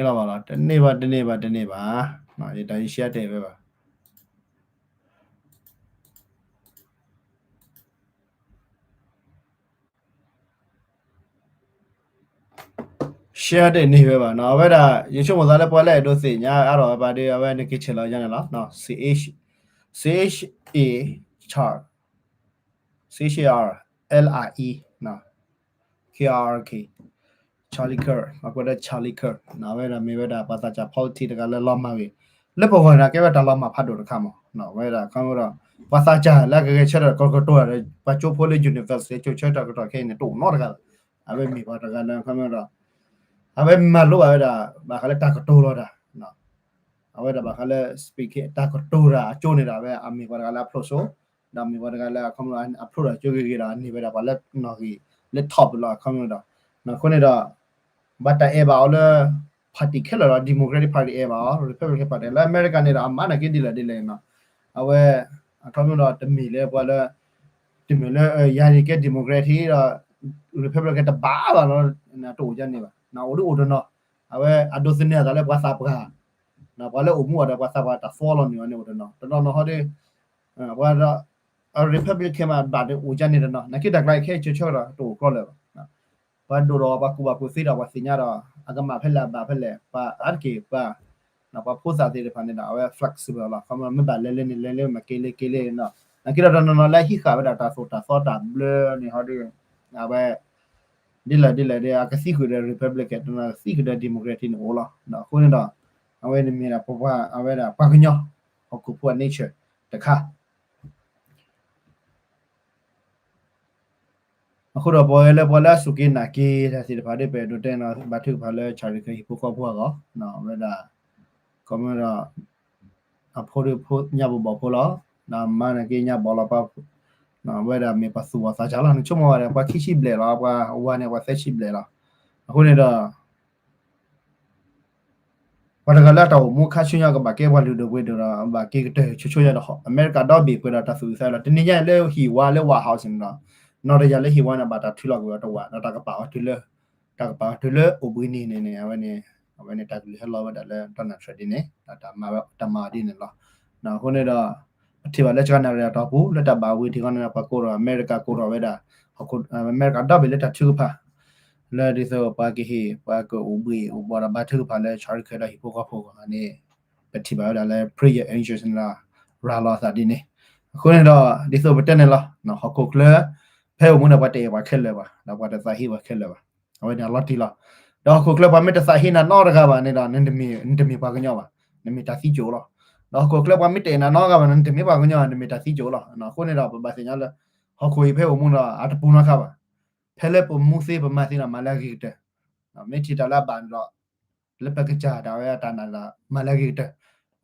ံဧါ တန့ၢ်လီၤဘၣ်လီၤ တန့ၢ်ဘၣ် တန့ၢ်ဘၣ် တန့ၢ်ဘၣ် ယတၢ်အံၤ share တအဲၣ်ဝဲဘၣ် share တန့ၢ်ဝဲဘၣ်နီၤ အဝဲဒၣ် ယဆိကမိၣ်သးလၢပှၤလၢအဲၣ်ဒိးသ့ၣ်ညါအါထီၣ်ဝဲဘၣ်ဒီး အဝဲန့ၣ်က့ၤဆဲးလီၤယါန့ၣ်လီၤ C H A Char C H A R L I E K R K Charlie Kirk အကွဲးဒီး Charlie Kirk အဝဲဒၣ်မ့ၢ်ဝဲဒၣ် ပှၤသးစၢ် politics တဂၤလၢလီၤမၢ်ဂ့ၤ လၢပဂီၢ်န့ၣ် ကဲဝဲတၢ်လီၤမၢ်ဖးဒိၣ်တခါမး အဝဲဒၣ်ခီမ့ၢ်ဒီး ပှၤသးစၢ်လၢအကဂဲၤဆၢထၢၣ်တၢ်ကတိၤတၢ်ဒီး ပှၤကၠိဖိလၢ university ကၠိဆၢထၢၣ်တၢ်ကတိၤခဲအံၤန့ၣ် တအိၣ်နီတဂၤဘၣ် အဝဲမ့ၢ်ပှၤတဂၤလၢခီမ့ၢ်ဒီး အဝဲမၤလိဘၣ်ဝဲဒၣ် ဘၣ်ဃးလၢတၢ်ကတိၤလီၤတၢ် အဝဲဒၣ်ဘၣ်ဃးလၢ speaking တၢ်ကတိၤတၢ်အကၠိန့ၣ်ဒီး အဝဲအမ့ၢ်ပှၤတဂၤလၢအဖျိးစိ ဒီးမ့ၢ်ပှၤတဂၤလၢအခီမ့ၢ်ဒီး အဖျိးတၢ်ကၠိဂ့ၤဂ့ၤဒီး အန့ၢ်ဝဲဒၣ်ပှၤလၢနီၣ်ဂံၢ်လၢ top လီၤ အခီမ့ၢ်ဒီး အဃိန့ၣ်ဒီး ဘၣ်တၢ်အဲၣ်ဘၣ်အီၤလၢ party ခဲလၢာ်လီၤ Democratic Party အဲၣ်ဘၣ်အီၤ Republican Party လၢအမဲရကၤန့ၣ်ဒီး အမၤနာ်က့ဒ်လဲၣ်ဒ်လဲၣ်နီၤ အဝဲ အခီမ့ၢ်ဒီးတမ့ၢ်လၢပှၤလၢ တမ့ၢ်လၢ ယၤန့ၣ်ကဲ Democratic ဒီး Republican တဘၣ်ဘၣ်လီၤ တအိၣ်ဒ်န့ၣ်ဘၣ် အိၣ်ဒ်အိၣ်တနီၤ အဝဲအဒိးသန့ၤအသးလၢပှၤသးပှၢ် ပှၤလၢအိၣ်မူအီၤဒီးပှၤသးပှၢ်တၢ်သီလီၤန့ၣ်အီၤန့ၣ်အိၣ်တနီၤ တနီၤနီၤဟီဒီး ပှၤဒီး Republican မးဘၣ်ဒီးအိၣ်ဒ်န့ၣ်တနီၤ နာ်က့တၢ်ကျါအံၤခဲအံၤ ကၠိဆၢကတီၢ်တအိၣ်ကီလၢာ်ဘၣ် ပှၤဒိၣ်ဒီး ပှၤကူၣ်ဘၣ်ကူၣ်သ့ဒီးပှၤသ့ၣ်ညါဒီး အကမၣ်ဖဲလဲၣ်အဘၣ်ဖဲလဲၣ် ပှၤအါတက့ၢ်ပှၤ ပှၤဖိသၣ်သ့ၣ်တဖၣ်န့ၣ်ဒီး အဝဲ flexible လီၤ ခီမ့ၢ်မ့ၢ်ဘၣ်လဲၤလၢန့ၣ်လဲၤလၢ မ့ၢ်က့ၤလၢက့ၤလၢနီၤ နာ်က့ဒီးတနီၤနီၤလၢဟံးဃာ်ဝဲဒၣ်တၢ်သိၣ်တၢ်သီတၢ်ဘျၢန့ၣ်ဟီဒီး အဝဲ ဒ်လဲၣ်ဒ်လဲၣ်ဒီး အကသံကွံာ်ဒီး Republican တနီၤသံကွံာ်ဒီး Democratic န့ၣ်အိၣ်လီၤ အဃိန့ၣ်ဒီး အဝဲန့ၣ်မ့ၢ်ဒၣ်ပပှၤ အဝဲဒၣ်ပှၤကညီ ဟီၣ်ခိၣ်ဖိအ nature တခါ အဃိဒီးပဝဲလၢပှၤလၢအစူၢ်က့ၤနာ်က့ၤတၢ်သ့ၣ်တဖၣ်ဒီး ပအဲၣ်ဒိးတဲနီၤ ဘါထုကဖၣ်လၢ Charlie Kirk ဟံၣ်ဖိဃီဖိအဂီၢ် အဝဲဒၣ် ခီမ့ၢ်ဒီး အဖိဒိၣ်ဖိညါဘိးဘီၣ်ဖိလီၤ ဒီးမါနာ်က့ညါဘီၣ်လီၤပှၤ အဝဲဒၣ်မ့ၢ်ပှၤသူၣ်ဘီၣ်သးစၢ်လီၤ နဆိကမိၣ်ဘၣ်ဒီး ပှၤခံဆံဘျဲၣ်လီၤ ပှၤဝၤန့ၣ် ပှၤသၢဆံဘျဲၣ်လီၤ အဃိန့ၣ်ဒီး ပှၤတဂၤလၢအတၢ်အိၣ်မူခါဆူညါကဘၣ်ကဲပှၤလုၢ်ဒိၣ်ပှ့ၤဒိၣ်ဒီး ဘၣ်က့ၤကတၢၢ်ဆိဆိညါဒီး အမဲရကၤဒီဘ့ၣ်ပှဲၤဒီးတၢ်သူၣ်အုးသးအုးလီၤ တနံၤညါအံၤလၢဟံၣ်ဝါလၢ White House န့ၣ်ဒီး နီၢ်တယၤလၢဟံၣ်ဝါန့ၣ် ဘၣ်တၢ်ထုးလီၤကွံာ်အီၤတဝး ဒီးတၢ်ကပာ်အီၤတုၤလၢ တၢ်ကပာ်အီၤတုၤလၢအိၣ်ဘှံးနံၤန့ၣ်န့ၣ် အဝဲန့ၣ် အဝဲန့ၣ်တၢ်ကလုၢ်ဟဲလီၤဝဲဒၣ်လၢ Donald Trump ဒ်န့ၣ် တၢ်မၤဒ်န့ၣ်လီၤ အဃိန့ၣ်ဒီး ပထံၣ်ဘၣ်လၢ ကနၣ်ရံၣ် အတီၢ်ပူၤ လၢတၢ်ဘၣ်ဝံၤထံၣ်ဃီန့ၣ်ဒီး ပှၤကိးထီၣ် အမဲရကၤကိးထီၣ်ဝဲဒၣ် အမဲရကၤဒီဘ့ၣ်လၢတၢ်ထုကဖၣ် လၢဒ်သိးပှၤကဟ့ၣ် ပှၤကအိၣ်ဘှံးအိၣ်ဘှီၣ်ဒီးဘါထုကဖၣ်လၢ Charlie Kirk ဒီးဟံၣ်ဖိဃီဖိအဂီၢ်န့ၣ် ပထံၣ်ဘၣ်ဝဲဒၣ်လၢ prayer answers န့ၣ်ဒီး ရၤလီၤအသးဒ်န့ၣ်. အဃိန့ၣ်ဒီး ဒ်သိးပတဲန့ၣ်လီၤ, ဟီၣ်ခိၣ်ချၢ ဖဲအိၣ်မူန့ၣ် ပှၤတအဲၣ်ပှၤခဲလၢာ်ဘၣ်, ဒီးပှၤတသးဟ့ပှၤခဲလၢာ်ဘၣ်. အဝဲန့ၣ်အလီၤတံၢ်လီၤ. ဒီးဟီၣ်ခိၣ်ချၢပှၤမ့ၢ်တသးဟ့နၤနီတဂၤဘၣ်န့ၣ်ဒီး နတမ့ၢ်ပှၤကညီဘၣ်, နမ့ၢ်တၢ်သံကၠိလီၤ. ဒီးဟီၣ်ခိၣ်ချၢပှၤမ့ၢ်တအဲၣ်နၤနီတဂၤဘၣ်န့ၣ် နတမ့ၢ်ပှၤကညီ, နမ့ၢ်တၢ်သံကၠိလီၤ. အဃိန့ၣ်ဒီး ပဘၣ်သ့ၣ်ညါလၢ ဟီၣ်ခိၣ်အံၤဖဲအိၣ်မူန့ၣ်ဒီး အတပူၤနီတခါဘၣ်. ဖဲလၢပမူသ့ပမၤသ့ဒီး မၤလၢအဂ့ၤကတၢၢ် မ့ၢ်ထံၣ်တၢ်လၢအဘၣ်န့ၣ်ဒီး လၢပကစၢ်ဒၣ်ဝဲအတၢ်နာ်ဒီး မၤလၢအဂ့ၤကတၢၢ်.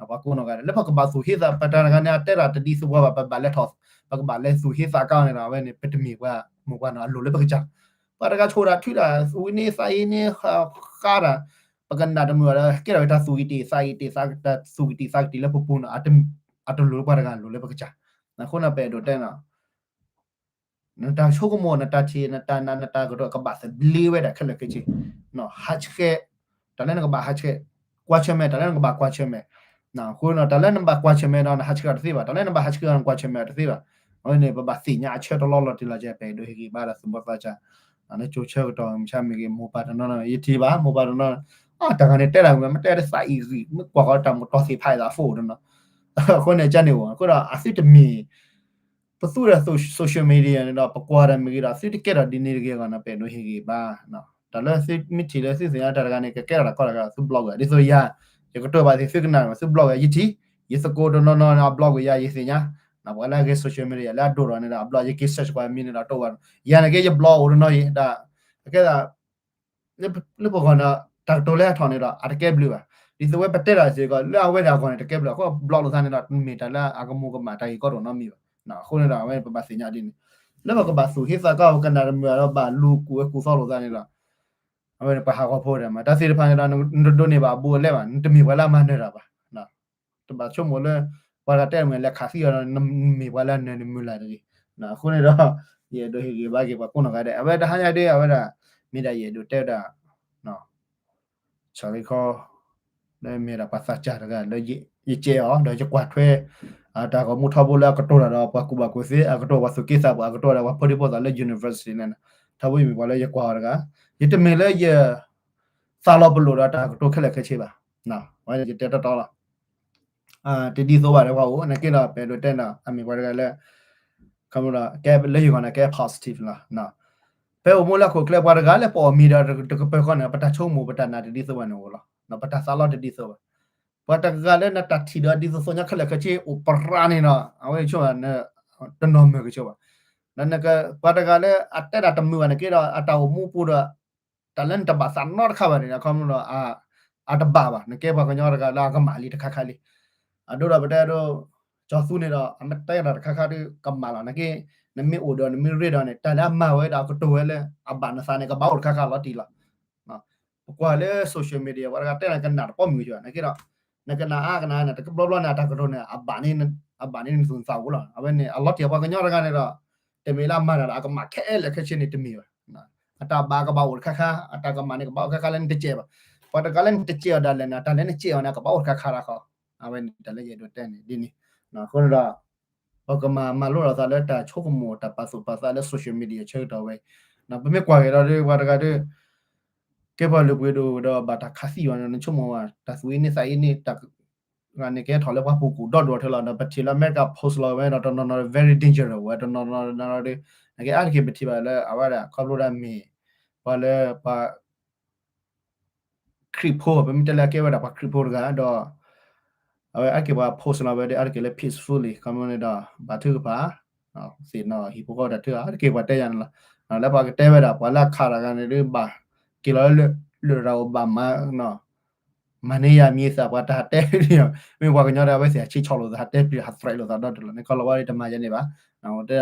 ပှၤကိးနီၢ်ဂၤဒဲး လၢပကဘၣ်သူၣ်ဟ့သး ပတၢ်တဂၤန့ၣ် အတဲဒၣ်တဒ်သိးပှၤဘၣ်, ပဘၣ်လဲၤထီၣ်, ပကဘၣ်လဲၤသူၣ်ဟ့သးကါန့ၣ်ဒီး အဝဲန့ၣ် ပတမ့ၢ်ပှၤမိၢ်ပှၤနီၢ်အလိၤလၢပကစၢ်. ပှၤတဂၤဆိၣ်တၢ်ထုတၢ် သူၣ်အံၤန့ၣ်သးအံၤန့ၣ် ဃါတၢ်, ပကနၣ်တမုာ်ဘၣ်ဒီး ကဲထီၣ်ဝဲတၢ်သူၣ်ကံၢ်တံၢ်သးကံၢ်တံၢ်, တၢ်သူၣ်ကံၢ်တံၢ်သးကံၢ်တံၢ်လၢပပူၤန့ၣ် အတလိၤလၢပှၤတဂၤ လိၤလၢပကစၢ်. အဃိန့ၣ် ပအဲၣ်ဒိးတဲန့ၣ် နတၢ်ဆိကမိၣ် နတၢ်ထံၣ် နတၢ်နာ် နတၢ်ကတိၤ ကဘၣ်သဘျ့ဝဲဒၣ်ခဲလၢာ်ခဲဆ့, ဟးဆှဲး တၢ်လၢနကဘၣ်ဟးဆှဲး, ကွၢ်ဆၢၣ်မဲာ် တၢ်လၢနကဘၣ်ကွၢ်ဆၢၣ်မဲာ်. အဃိန့ၣ် တၢ်လၢနဘၣ်ကွၢ်ဆၢၣ်မဲာ်ဒီး နဟးဆှဲးအီၤတသ့ဘၣ်, တၢ်လၢနဘၣ်ဟးဆှဲးအီၤ နကွၢ်ဆၢၣ်မဲာ်အီၤတသ့ဘၣ်. အဃိန့ၣ် ပဘၣ်သ့ၣ်ညါအဆၢတလီၢ်လီၤတံၢ်လီၤဆဲး ပအဲၣ်ဒိးဟ့ၣ်ဂံၢ်ဘါဒီးသူၣ်ဘီသးစၢ် လၢကၠိဆၢကတီၢ်မုၢ်ဆါမ့ၢ်ဂ့ၤ မိၢ်ပၢ်တနီၤနီၤ ယထံၣ်ဘၣ် မိၢ်ပၢ်တနီၤနီၤ တၢ်ဂၤန့ၣ်တဲဒၣ်မ့ၢ် မ့ၢ်တဲဒၣ်သးအံၤဂံၢ် မ့ၢ်ကွၢ်ဃီတၢ်မူးတီၢ်သ့ၣ်ဖးအသးဖိတနီၤ. အဃိန့ၣ် ကန့ၣ်အိၣ် အဃိဒီးအသုတမ့ၢ် ပသူဒီး social media န့ၣ်ဒီး ပကွၢ်တၢ်မ့ၢ်ဂ့ၤဒီး သုတကဲထီၣ်ဒ်န့ၣ်တဂ့ၤအဂီၢ်န့ၣ် ပအဲၣ်ဒိးဟ့ၣ်ဂံၢ်ဘါ တၢ်လၢသုမ့ၢ်ထံၣ်လၢသုသ့ၣ်ညါတၢ်တဂၤန့ၣ် ကကဲထီၣ်တၢ်ကီတၢ်ခဲ သု block ဝဲ ဒ်သိးယၤ ယကတိၤဘၣ်သ့ၣ်သုကနၣ် သု block ဝဲ ယထံၣ် ယသကိးတနီၤနီၤန့ၣ် အ block ဝဲယၤ ယသ့ၣ်ညါ ပှၤလၢအဂဲၤ social media လၢအဒိၣ်ထီၣ်န့ၣ်ဒီး အ block ယက့ၤ search ကွၢ်မံၤန့ၣ်ဒီး တိၢ်ဝဲ ယၤန့ၣ်က့ ယ block အိၣ်တနီၤယံၤ ဒီး အကဲဒၣ် လၢပဂီၢ်န့ၣ် တၢ်ကတိၤလၢအထီၣ်န့ၣ်ဒီး အတကဲဘျုးဘၣ်. ဒ်သိးဝဲပတဲတၢ်စ့ၢ်ကီး လၢအဝဲဒၣ်အဂီၢ်န့ၣ် တကဲဘျုး အဃိ block လိာ်သးန့ၣ်ဒီး မ့ၢ်တၢ်လၢအကမူၤကမၣ်တၢ်ဂ့ၢ်ကီတအိၣ်နီတမံၤဘၣ်. အဃိန့ၣ်ဒီး အဝဲန့ၣ် ပဘၣ်သ့ၣ်ညါဒ်န့ၣ် လၢပကဘၣ်သူၣ်ဟ့သးကါ ပကနၣ်တမုာ်ဒီး ဘၣ်လူၤကူၣ်ဝဲကူၣ်သီလိာ်သးန့ၣ်ဒီး အဝဲန့ၣ် ပှၤဟးဂီၤဖိဒၣ်မး တၢ်သ့ၣ်တဖၣ်န့ၣ်ဒီး နတဒိးန့ၢ်ဘၣ်အဘူးအလဲဘၣ်, နတမ့ၢ်ပှၤလၢအမၤနၢၤတၢ်ဘၣ်. တဘၣ်ဆိကမိၣ်လၢ ပှၤတၢ်တဲမ့ၢ်လဲၤခးသံအီၤဒီး နမ့ၢ်ပှၤလၢအနၢၤနမုာ်လၢ်တဂ့ၤ. အဃိန့ၣ်ဒီး ယအဲၣ်ဒိးဟ့ၣ်ဂံၢ်ဘါက့ၤ ပှၤကိးနီၢ်ဂၤဒဲး အဝဲတဟါညါဒ် အဝဲဒၣ် မ့ၢ်ဒၣ်ယအဲၣ်ဒိးတဲဝဲဒၣ် ဆီၣ်လံခီ လၢမ့ၢ်ဒၣ်ပှၤသးစၢ်တဂၤလၢ ယကဲအီၤ ဒီးယကွၢ်ထွဲ တၢ်ဂီၤမူထီဘိလၢအကတိၤတၢ်ဒီး ပှၤကူၣ်ဘၣ်ကူၣ်သ့ အကတိၤပှၤသူၣ်က့သးပှၢ် အကတိၤဒီးပှၤဖိဒံဖိသၣ်လၢ university န့ၣ် ထီဘိမ့ၢ်ပှၤလၢယကွၢ်အီၤတဂၤ ယတမ့ၢ်လၢယ သးလီၤပလိာ်ဒီးတၢ်ကတိၤခဲလၢာ်ခဲဆ့ဘၣ်. ဝဲယတဲတီတီလီၤ. တဒ်သိးဘၣ်ဒီးပှၤအိၣ် နာ်က့ဒီး ပအဲၣ်ဒိးတဲဒီး အမ့ၢ်ပှၤတဂၤလၢ လၢယဂီၢ်န့ၣ် ကဲ positive လီၤ. ဖဲအိၣ်မူလၢဟီၣ်ခိၣ်ချၢ ပှၤတဂၤလၢပအီၣ်မ့ၤဒီးတကပၢၤဃီန့ၣ် ပတၢ်ဆိကမိၣ် ပတၢ်နာ်တဒ်သိးဘၣ်န့ၣ်အိၣ်လီၤ. ပတၢ်သးလီတဒ်သိးဘၣ်. ပှၤတဂၤလၢနတၢ်ထံၣ်ဒီးဒ်သိးသိးညါခဲလၢာ်ခဲဆ့အိၣ်ပရၢန့ၣ်ဒီး အဝဲဆိ တနီၤမုာ်ကဆိဘၣ်. ဒီးပှၤတဂၤလၢအတဲဒၣ်တမုာ်ဘၣ်နာ်က့ဒီး အတၢ်အိၣ်မူပူၤဒီး တၢ်လၢနတဘၣ်သးနီတခါဘၣ်န့ၣ် အခီပညီဒီး အတဘၣ်ဘၣ် နကဲပှၤကညီတဂၤလၢအကမၣ်လံတခါခါလံ. အဒိဒီးပတဲဒိ ကၠီၤသူန့ၣ်ဒီး အမ့ၢ်တဲဒၣ်တခါခါဒီးကမၣ်လီၤ နာ်က့ နမ့ၢ်အိၣ်ဒီးနမ့ၢ်ရ့ဒီးန့ၣ် တၢ်လၢအမၤဝဲဒီးအကတိၤဝဲလၢ အဘၣ်နသးန့ၣ် ကဘၣ်အိၣ်တခါခါလီၤတံၢ်လီၤ. ပကွၢ်လၢ social media ပှၤတဂၤတဲနၤကနၣ်တပီမုၢ်ကဆ့ နာ်က့ဒီး နကနၣ်အါကနၣ်န့ၣ် တကဘျီဘျီန့ၣ် အတၢ်ကတိၤန့ၣ် အဘၣ်န့ၢ် အဘၣ်န့ၢ်နသူၣ်နသးအိၣ်လီၤ. အဝဲန့ၣ် အလီၤတံၢ်ပှၤကညီတဂၤန့ၣ်ဒီး တမ့ၢ်လၢအမၤတၢ်ဒီး အကမၣ်ခဲလၢာ်ခဲဆ့န့ၣ်တမ့ၢ်ဘၣ်. အတၢ်ဘၣ်ကဘၣ်အိၣ်တခါခါ အတၢ်ကမၣ်န့ၣ် ကဘၣ်အိၣ်တခါခါလၢနတစဲးဘၣ်. ပှၤတဂၤလၢနတစဲးအီၤဒၣ်လဲာ်န့ၣ် တၢ်လၢနစဲးအီၤန့ၣ် ကဘၣ်အိၣ်တခါခါလီၤဃီ. အဝဲန့ၣ်တၢ်လၢယအဲၣ်ဒိးတဲန့ၣ်ဒ်န့ၣ်. အဃိန့ၣ်ဒီး ပကမၤမၤလိလီၤသးလၢတၢ်ဆိကမိၣ်တၢ်ပာ်သူၣ်ပာ်သးလၢ social media ဆၢကတီၢ်ဝဲအံၤ. ပမ့ၢ်ကွၢ်က့ၤဒီး ပှၤတဂၤဒီး ကဲပှၤလုၢ်ပှ့ၤဒိၣ်ဒီးဘၣ်တၢ်ခးသံအီၤန့ၣ် နဆိကမိၣ်ဝဲ တၢ်သူၣ်အ့န့ၢ်သးအ့န့ၢ် တၢ်ဂၤန့ၣ် ကဲထီၣ်လၢပှၤပူၤကူၣ်ဒီဒူၣ်ထဲလီၤ. ဒီးပထံၣ်လၢအမဲရကၤ post လီၤဝဲဒီးတနီၤနီၤ very dangerous ဝဲတနီၤနီၤဒီး နကဲအါတက့ၢ်ပထံၣ်ဘၣ်လၢအဝဲဒၣ်ခီဖျိဒၣ်မ့ၢ် ပှၤလၢပှၤ ခရံာ်ဖိ ပမ့ၢ်တဲလၢအကဲဝဲဒၣ်ပှၤခရံာ်ဖိတဂၤဒီး အဝဲအါတက့ၢ်ပှၤ post လီၤဝဲဒီး အါတက့ၢ်လၢ peacefully ခီမ့ၢ်န့ၣ်ဒီး ဘၣ်ထုကဖၣ် သ့ၣ်နီၣ်ဟံၣ်ဖိဃီတၢ်ထုကဖၣ် အါတက့ၢ်ပှၤတဲယၤန့ၣ်လီၤ. လၢပှၤကတဲဝဲဒၣ် ပှၤလၢအခးတၢ်ဂၤန့ၣ်ဒီး ဘၣ်က့ၤလီၤလၢလရာ်အိၣ်ဘၣ်မၤ မၤန့ၢ်ယၤမံၤသး ပှၤတၢ်တဲ မ့ၢ်ပှၤကညီဒီး အဝဲသ့ၣ်ဟးဆံးဆီၣ်လိာ်သး ဟးတဲပျုၢ် ဟးသရဲးလိာ်သးဒီတလီၤန့ၣ် ကီၢ်လီၤဝါဒီးတမၤယၤန့ၣ်ဘၣ်. နာ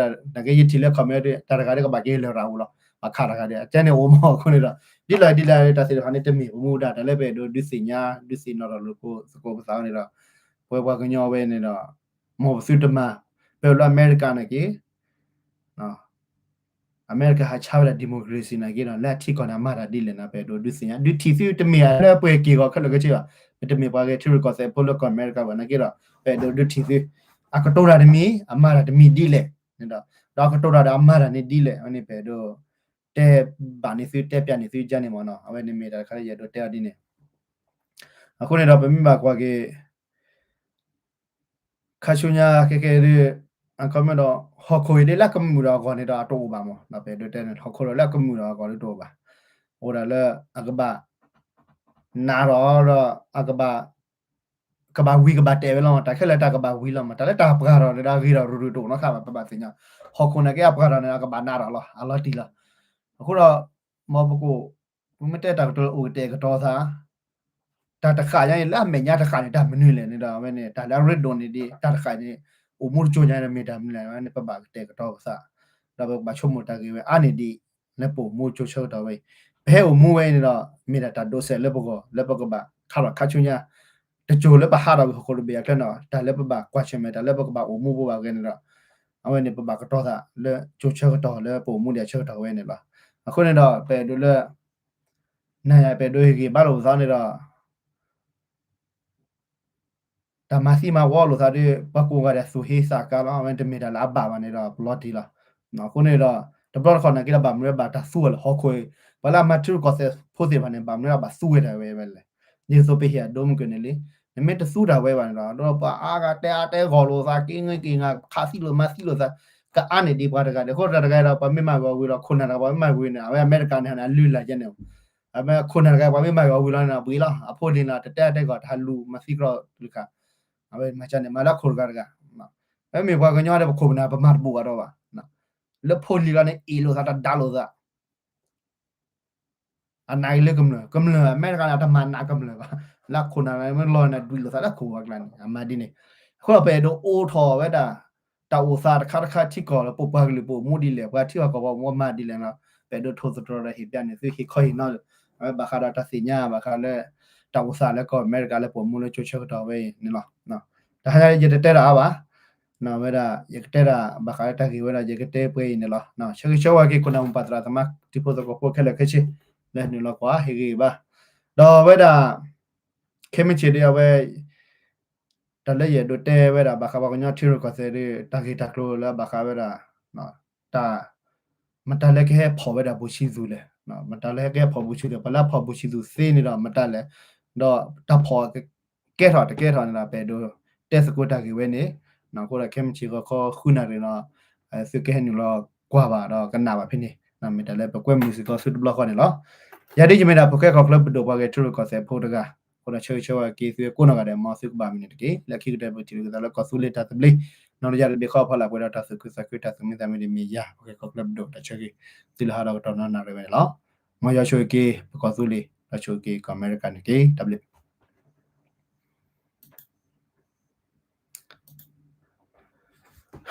်က့ယထံၣ်လၢ comment ဒီး တၢ်တဂၤဒီးကဘၣ်က့ၤလရာ်အိၣ်လီၤ ပှၤခးတၢ်ဂၤဒီး အကဲန့ၣ်အိၣ်မးအဃိန့ၣ်ဒီး ဒ်လဲၣ်ဒ်လဲၣ်တၢ်သ့ၣ်တဖၣ်န့ၣ် တမ့ၢ်ပမူဒါ တၢ်လၢပအဲၣ်ဒိးဒုးသ့ၣ်ညါ ဒုးသ့ၣ်နီၣ်ထီၣ်လိာ်သကိးသကိးပသးန့ၣ်ဒီး ပဝဲပှၤကညီဝဲန့ၣ်ဒီး မ်ပသုတမၤ ဖဲလၢအမဲရကၤနာ်က့ အမဲရကၤဟးဆါဝဲဒၣ် democracy နာ်က့ဒီး လၢအထံကီၢ်န့ၣ် အမၤတၢ်ဒ်လဲၣ်န့ၣ် ပအဲၣ်ဒိးဒုးသ့ၣ်ညါ ဒုးထံၣ်သု တမ့ၢ်လၢပှဲၤက့ၤဂီၤခဲလၢာ်ခဲဆ့ဘၣ်. ပတမ့ၢ်ပှၤဂဲၤထံရူၢ်ကီၢ်သဲးဖိလၢကီၢ်အမဲရကၤဘၣ်နာ်က့ဒီး ပအဲၣ်ဒိးဒုးထံၣ်သု အကတိၤတၢ်တမံၤ အမၤတၢ်တမံၤဒ်လဲၣ်န့ၣ်ဒီး ဒီးအကတိၤတၢ်ဒီးအမၤတၢ်န့ၣ်ဒ်လဲၣ်န့ၣ် ပအဲၣ်ဒိး တဲဘၣ်န့ၢ်သု တဲပျးန့ၢ်သုယါန့ၣ်မ့ၢ်နီၤ အဝဲန့ၣ်မ့ၢ်တၢ်တခါလၢယအဲၣ်ဒိးတဲအီၤဒ်န့ၣ် အဃိန့ၣ်ဒီး ပမ့ၢ်ဘၣ်ကွၢ်က့ၤ ခါဆူညါခဲကဲဒ် အခီပညီဒီး ဟီၣ်ခိၣ်အံၤဒ်လၢအကမုာ်ဒီးအဂီၢ်န့ၣ်ဒီးအတအိၣ်ဘၣ်မး, ဒီးပအဲၣ်ဒိးတဲန့ၣ် ဟီၣ်ခိၣ်ဒီးလၢအကမုာ်ဒီးအဂီၢ်ဒ်တအိၣ်ဘၣ်, အိၣ်ဒၣ်လၢအကဘၣ် နးထီၣ်ဒီး အကဘၣ် ကဘၣ်ဝံၤကဘၣ်တဲာ်ဝဲလီၤမး, တၢ်ခဲလၢာ်တၢ်ကဘၣ်ဝံၤလီၤမး, တၢ်လၢတၢ်ပှၢ်ထီၣ်န့ၣ်ဒီးအဂ့ၤဒီးရူၤရူၤတအိၣ်နီတခါဘၣ်, ပဘၣ်သ့ၣ်ညါ, ဟီၣ်ခိၣ်န့ၣ်က့အပှၢ်ထီၣ်န့ၣ် အကဘၣ်နးထီၣ်လီၤ, အလီၤတံၢ်လီၤ. အဃိဒီး မ်ပကအိၣ် ပမ့ၢ်တဲတၢ်ကတိၤလၢအိၣ်ကတဲာ်ကတီၤသး တၢ်တဃာ်ညါန့ၣ် လၢအမဲာ်ညါတဃာ်န့ၣ် တၢ်မနုၤလဲၣ်န့ၣ်ဒီး အဝဲန့ၣ် တၢ်လၢအရ့ဒိၣ်န့ၣ်ဒ် တၢ်တဃာ်န့ၣ် အိၣ်မူတကၠိညါန့ၣ် မ့ၢ်တၢ်မနုၤလဲၣ်, အဝဲန့ၣ် ပဘၣ်ကတဲာ်ကတီၤပသး ဒီးပကဘၣ်ဆိကမိၣ်တၢ်ဂ့ၢ်ဝဲအါန့ၢ်ဒ် လၢပအိၣ်မူကၠိဆၢကတီၢ်ဝဲအံၤ, ပဟဲအိၣ်မူဝဲအံၤန့ၣ်ဒီး မ့ၢ်ဒၣ်တၢ်ဒိးစဲးလၢပဂီၢ် လၢပကဘၣ်ခးထီၣ်ခါဆူညါ တကၠိလၢပဟးထီၣ်ဝံၤဟီၣ်ခိၣ်တဘ့ၣ်အကျဲန့ၣ် တၢ်လၢပဘၣ်ကွၢ်ဆၢၣ်မဲာ် တၢ်လၢပကဘၣ်အိၣ်မူပူၤဘၣ်ဂ့ၤန့ၣ်ဒီး အဝဲန့ၣ်ပဘၣ်ကတီၤသးလၢကၠိဆၢကတီၢ်လၢပအိၣ်မူဒံးအဆၢကတီၢ်ဝဲန့ၣ်လီၤ. အဃိန့ၣ်ဒီး ပအဲၣ်ဒိးလၢ နၤယၤပအဲၣ်ဒိးဟ့ၣ်ဂံၢ်ဘါလိာ်ပသးန့ၣ်ဒီး တၢ်မၤသံမၤဝီလိာ်သးဒီး ပှၤကိးဂၤဒဲးသူၣ်ဟ့သးကါလီၤ, အဝဲတမ့ၢ်တၢ်လၢအဘၣ်ဘၣ်န့ၣ်ဒီး ပလီၤတံၢ်လီၤ. အဃိန့ၣ်ဒီး တဘျီတခီၣ်နာ်က့ဒီး ဘၣ်မနုၤဘၣ်တၢ်သူဝဲလၢဟီၣ်ခိၣ်အံၤ, ပှၤလၢအမၤထံရူၢ်ကီၢ်သဲးဖိသ့ၣ်တဖၣ်န့ၣ် ဘၣ်မနုၤဘၣ်သူဝဲတၢ်ဝဲဝဲလဲၣ်. ဒ်သိးပဟ့ၣ်အဒိမုၢ်ကၢၢ်န့ၣ်လံ, နမ့ၢ်တသူတၢ်ဝဲဘၣ်န့ၣ်ဒီး ဒီးပှၤအါဂၤတဲအါတဲဂီၢ်လိာ်သး က့ငွ့က့ငါ ခးသံလိာ်မၤသံလိာ်သး ကအါန့ၢ်ဒံးပှၤတဂၤဒီး အဃိတၢ်တဂၤဒီး ပှၤမ့ၢ်မၤဂ့ၤအီၤဝံၤဒီး ခိၣ်နၢ်တဂၤ ပှၤမ့ၢ်မၤဂ့ၤန့ၣ် အဝဲအမဲရကၤန့ၣ် အလုၢ်အလၢ်ယဲန့ၣ် အမ့ၢ်ခိၣ်နၢ်တဂၤ ပှၤမ့ၢ်မၤဂ့ၤအီၤဝံၤလီၤန့ၣ် အဘှံးလီၤ, အဖိလံၤန့ၣ် တတဲအါတဲဂီၢ် တဟးလူၤမၤသံကြီတခါ, အဝဲမၤကန့ၣ် မၤလၢအခိၣ်တဂၤတဂၤ, မ့မ့ၢ်ပှၤကညီဒီး ပခိၣ်ပနၢ် ပမၤတဘူးဘၣ်ဒီးဘၣ်, လၢဖိလံၤလီၤန့ၣ် အ့ၣ်လိာ်သး တဒါလိာ်သး အနာ်က့လၢကမျၢၢ်, ကမျၢၢ်အမဲရကၤန့ၣ် အတမၤနာ်ကမျၢၢ်ဘၣ်, လၢအခိၣ်နၢ်မ့ၢ်လီၤန့ၣ် ဒွံးလိာ်သးလၢခိၣ်ပှၤကျါန့ၣ် အမၤဒ်န့ၣ်, အဃိဒီးပအဲၣ်ဒိးအိးထီၣ်ဝဲဒၣ် တၢ်အိၣ်သးတခါတခါထံကီၢ်လၢ ပပှၤကလုာ်ပအိၣ်မူဒ်လဲၣ်, ပှၤထံပှၤကီၢ်ပှၤမူမၤဒ်လဲၣ်န့ၣ်, ပအဲၣ်ဒိးထိၣ်သတြီၤဒီးဟ့ၣ်ပျဲန့ၢ်သုဟ့ၣ်ခီဟ့ၣ်နီၤ, အဝဲဘၣ်ဃးဒီးတၢ်သ့ၣ်ညါ ဘၣ်ဃးလၢ တၢ်အိၣ်သးလၢကီၢ်အမဲရကၤလၢပအိၣ်မူလၢကၠိဆၢကတီၢ်ဝဲအံၤန့ၣ်လီၤ. တဟါညါယတတဲတၢ်အါဘၣ်, ဝဲဒၣ် ယကတဲတၢ်ဘၣ်ဃးလၢတၢ်ဂ့ၢ်ဝဲဒၣ် ယကတဲပှဲၤအံၤန့ၣ်လီၤ. ဆၢဂ့ၤဆၢဝါက့ၤ ခိၣ်နၢ်မိၢ်ပၢ်သရၣ်သမါ တံၤဖိသကိးဖိခဲလၢာ်ခဲဆ့ လၢနုာ်လီၤကွၢ်ဟ့ၣ်ဂံၢ်ဘါ, ဒီးဝဲဒၣ် ခဲမုၢ်ဆ့ၣ်ဒ်အဝဲ တၢ်လၢယအဲၣ်ဒိးတဲဝဲဒၣ် ဘၣ်ဃးပှၤကညီထံရူၢ်ကီၢ်သဲးဒီး တၢ်ဂ့ၢ်တၢ်ကျိၤလၢအဘၣ်ဃးဝဲဒၣ် တၢ် မတၤလၢကဟဲဖီၣ်ဝဲဒၣ်ဘိၣ်ဆံသူးလဲၣ်, မတၤလၢဟဲကဟဲဖီၣ်ဘိၣ်ဆံသူး, ပှၤလၢအဖီၣ်ဘိၣ်ဆံသူးသ့န့ၣ်ဒီးမတၤလဲၣ်, ဒီးတၢ်ဖီၣ်ကဲထီၣ်တကဲထီၣ်န့ၣ်ဒီး ပအဲၣ်ဒိးတဲသကိးတၢ်ဂ့ၢ်ဝဲန့ၣ်, အဃိဒီးခဲမုၢ်ဆ့ၣ်ဂီၤခီဃုနၣ်ရံၣ်ဒီး သုကဟဲနုာ်လီၤကွၢ်ဘၣ်ဒီးကနၣ်ဘၣ်ဖဲန့ၣ်, မ့ၢ်တၢ်လၢပကွဲမုာ်စ့ၢ်ကီးသုတဘျီဃီန့ၣ်လီၤ. ယၤဒ်ယမ့ၢ်ဒၣ်ဖိၣ်ဃဲခီၣ်ချၢပဒိၣ်ပှၤဂဲၤထံရူၢ်ကီၢ်သဲးဖိတဂၤ, အဃိဒီးဆၢဂ့ၤဆၢဝါက့ၤသုကိးနီၢ်ဂၤဒဲး မ်သုကဘၣ်မုာ်န့ၣ်တက့ၢ်. လၢခံကတၢၢ်ပထံၣ်လိာ်က့ၤသးလၢကီၢ်သူလ့ၤတၢ်သဘျ့, နီၢ်တယၢ်တဘ့ၣ်ဃီဖီလာ်ပှဲၤဒီးတၢ်သူၣ်ခုသးခုတၢ်သူၣ်မံသးမံဒ်မ့ၢ်ယၤ ဖိၣ်ဃဲခီၣ်ချၢပဒိၣ်တၢ်ဆၢဂ့ၤ, သုလၢဟးဒီးကတီၢ်နီၢ်နၣ်ရံၣ်ဝဲန့ၣ်လီၤ. မ်ယွၤဆိၣ်ဂ့ၤက့ၤပကီၢ်သူလ့ၤ ဒီးဆိၣ်ဂ့ၤက့ၤကီၢ်အမဲရကၤန့ၣ်တက့ၢ်. တၢ်ဘျုး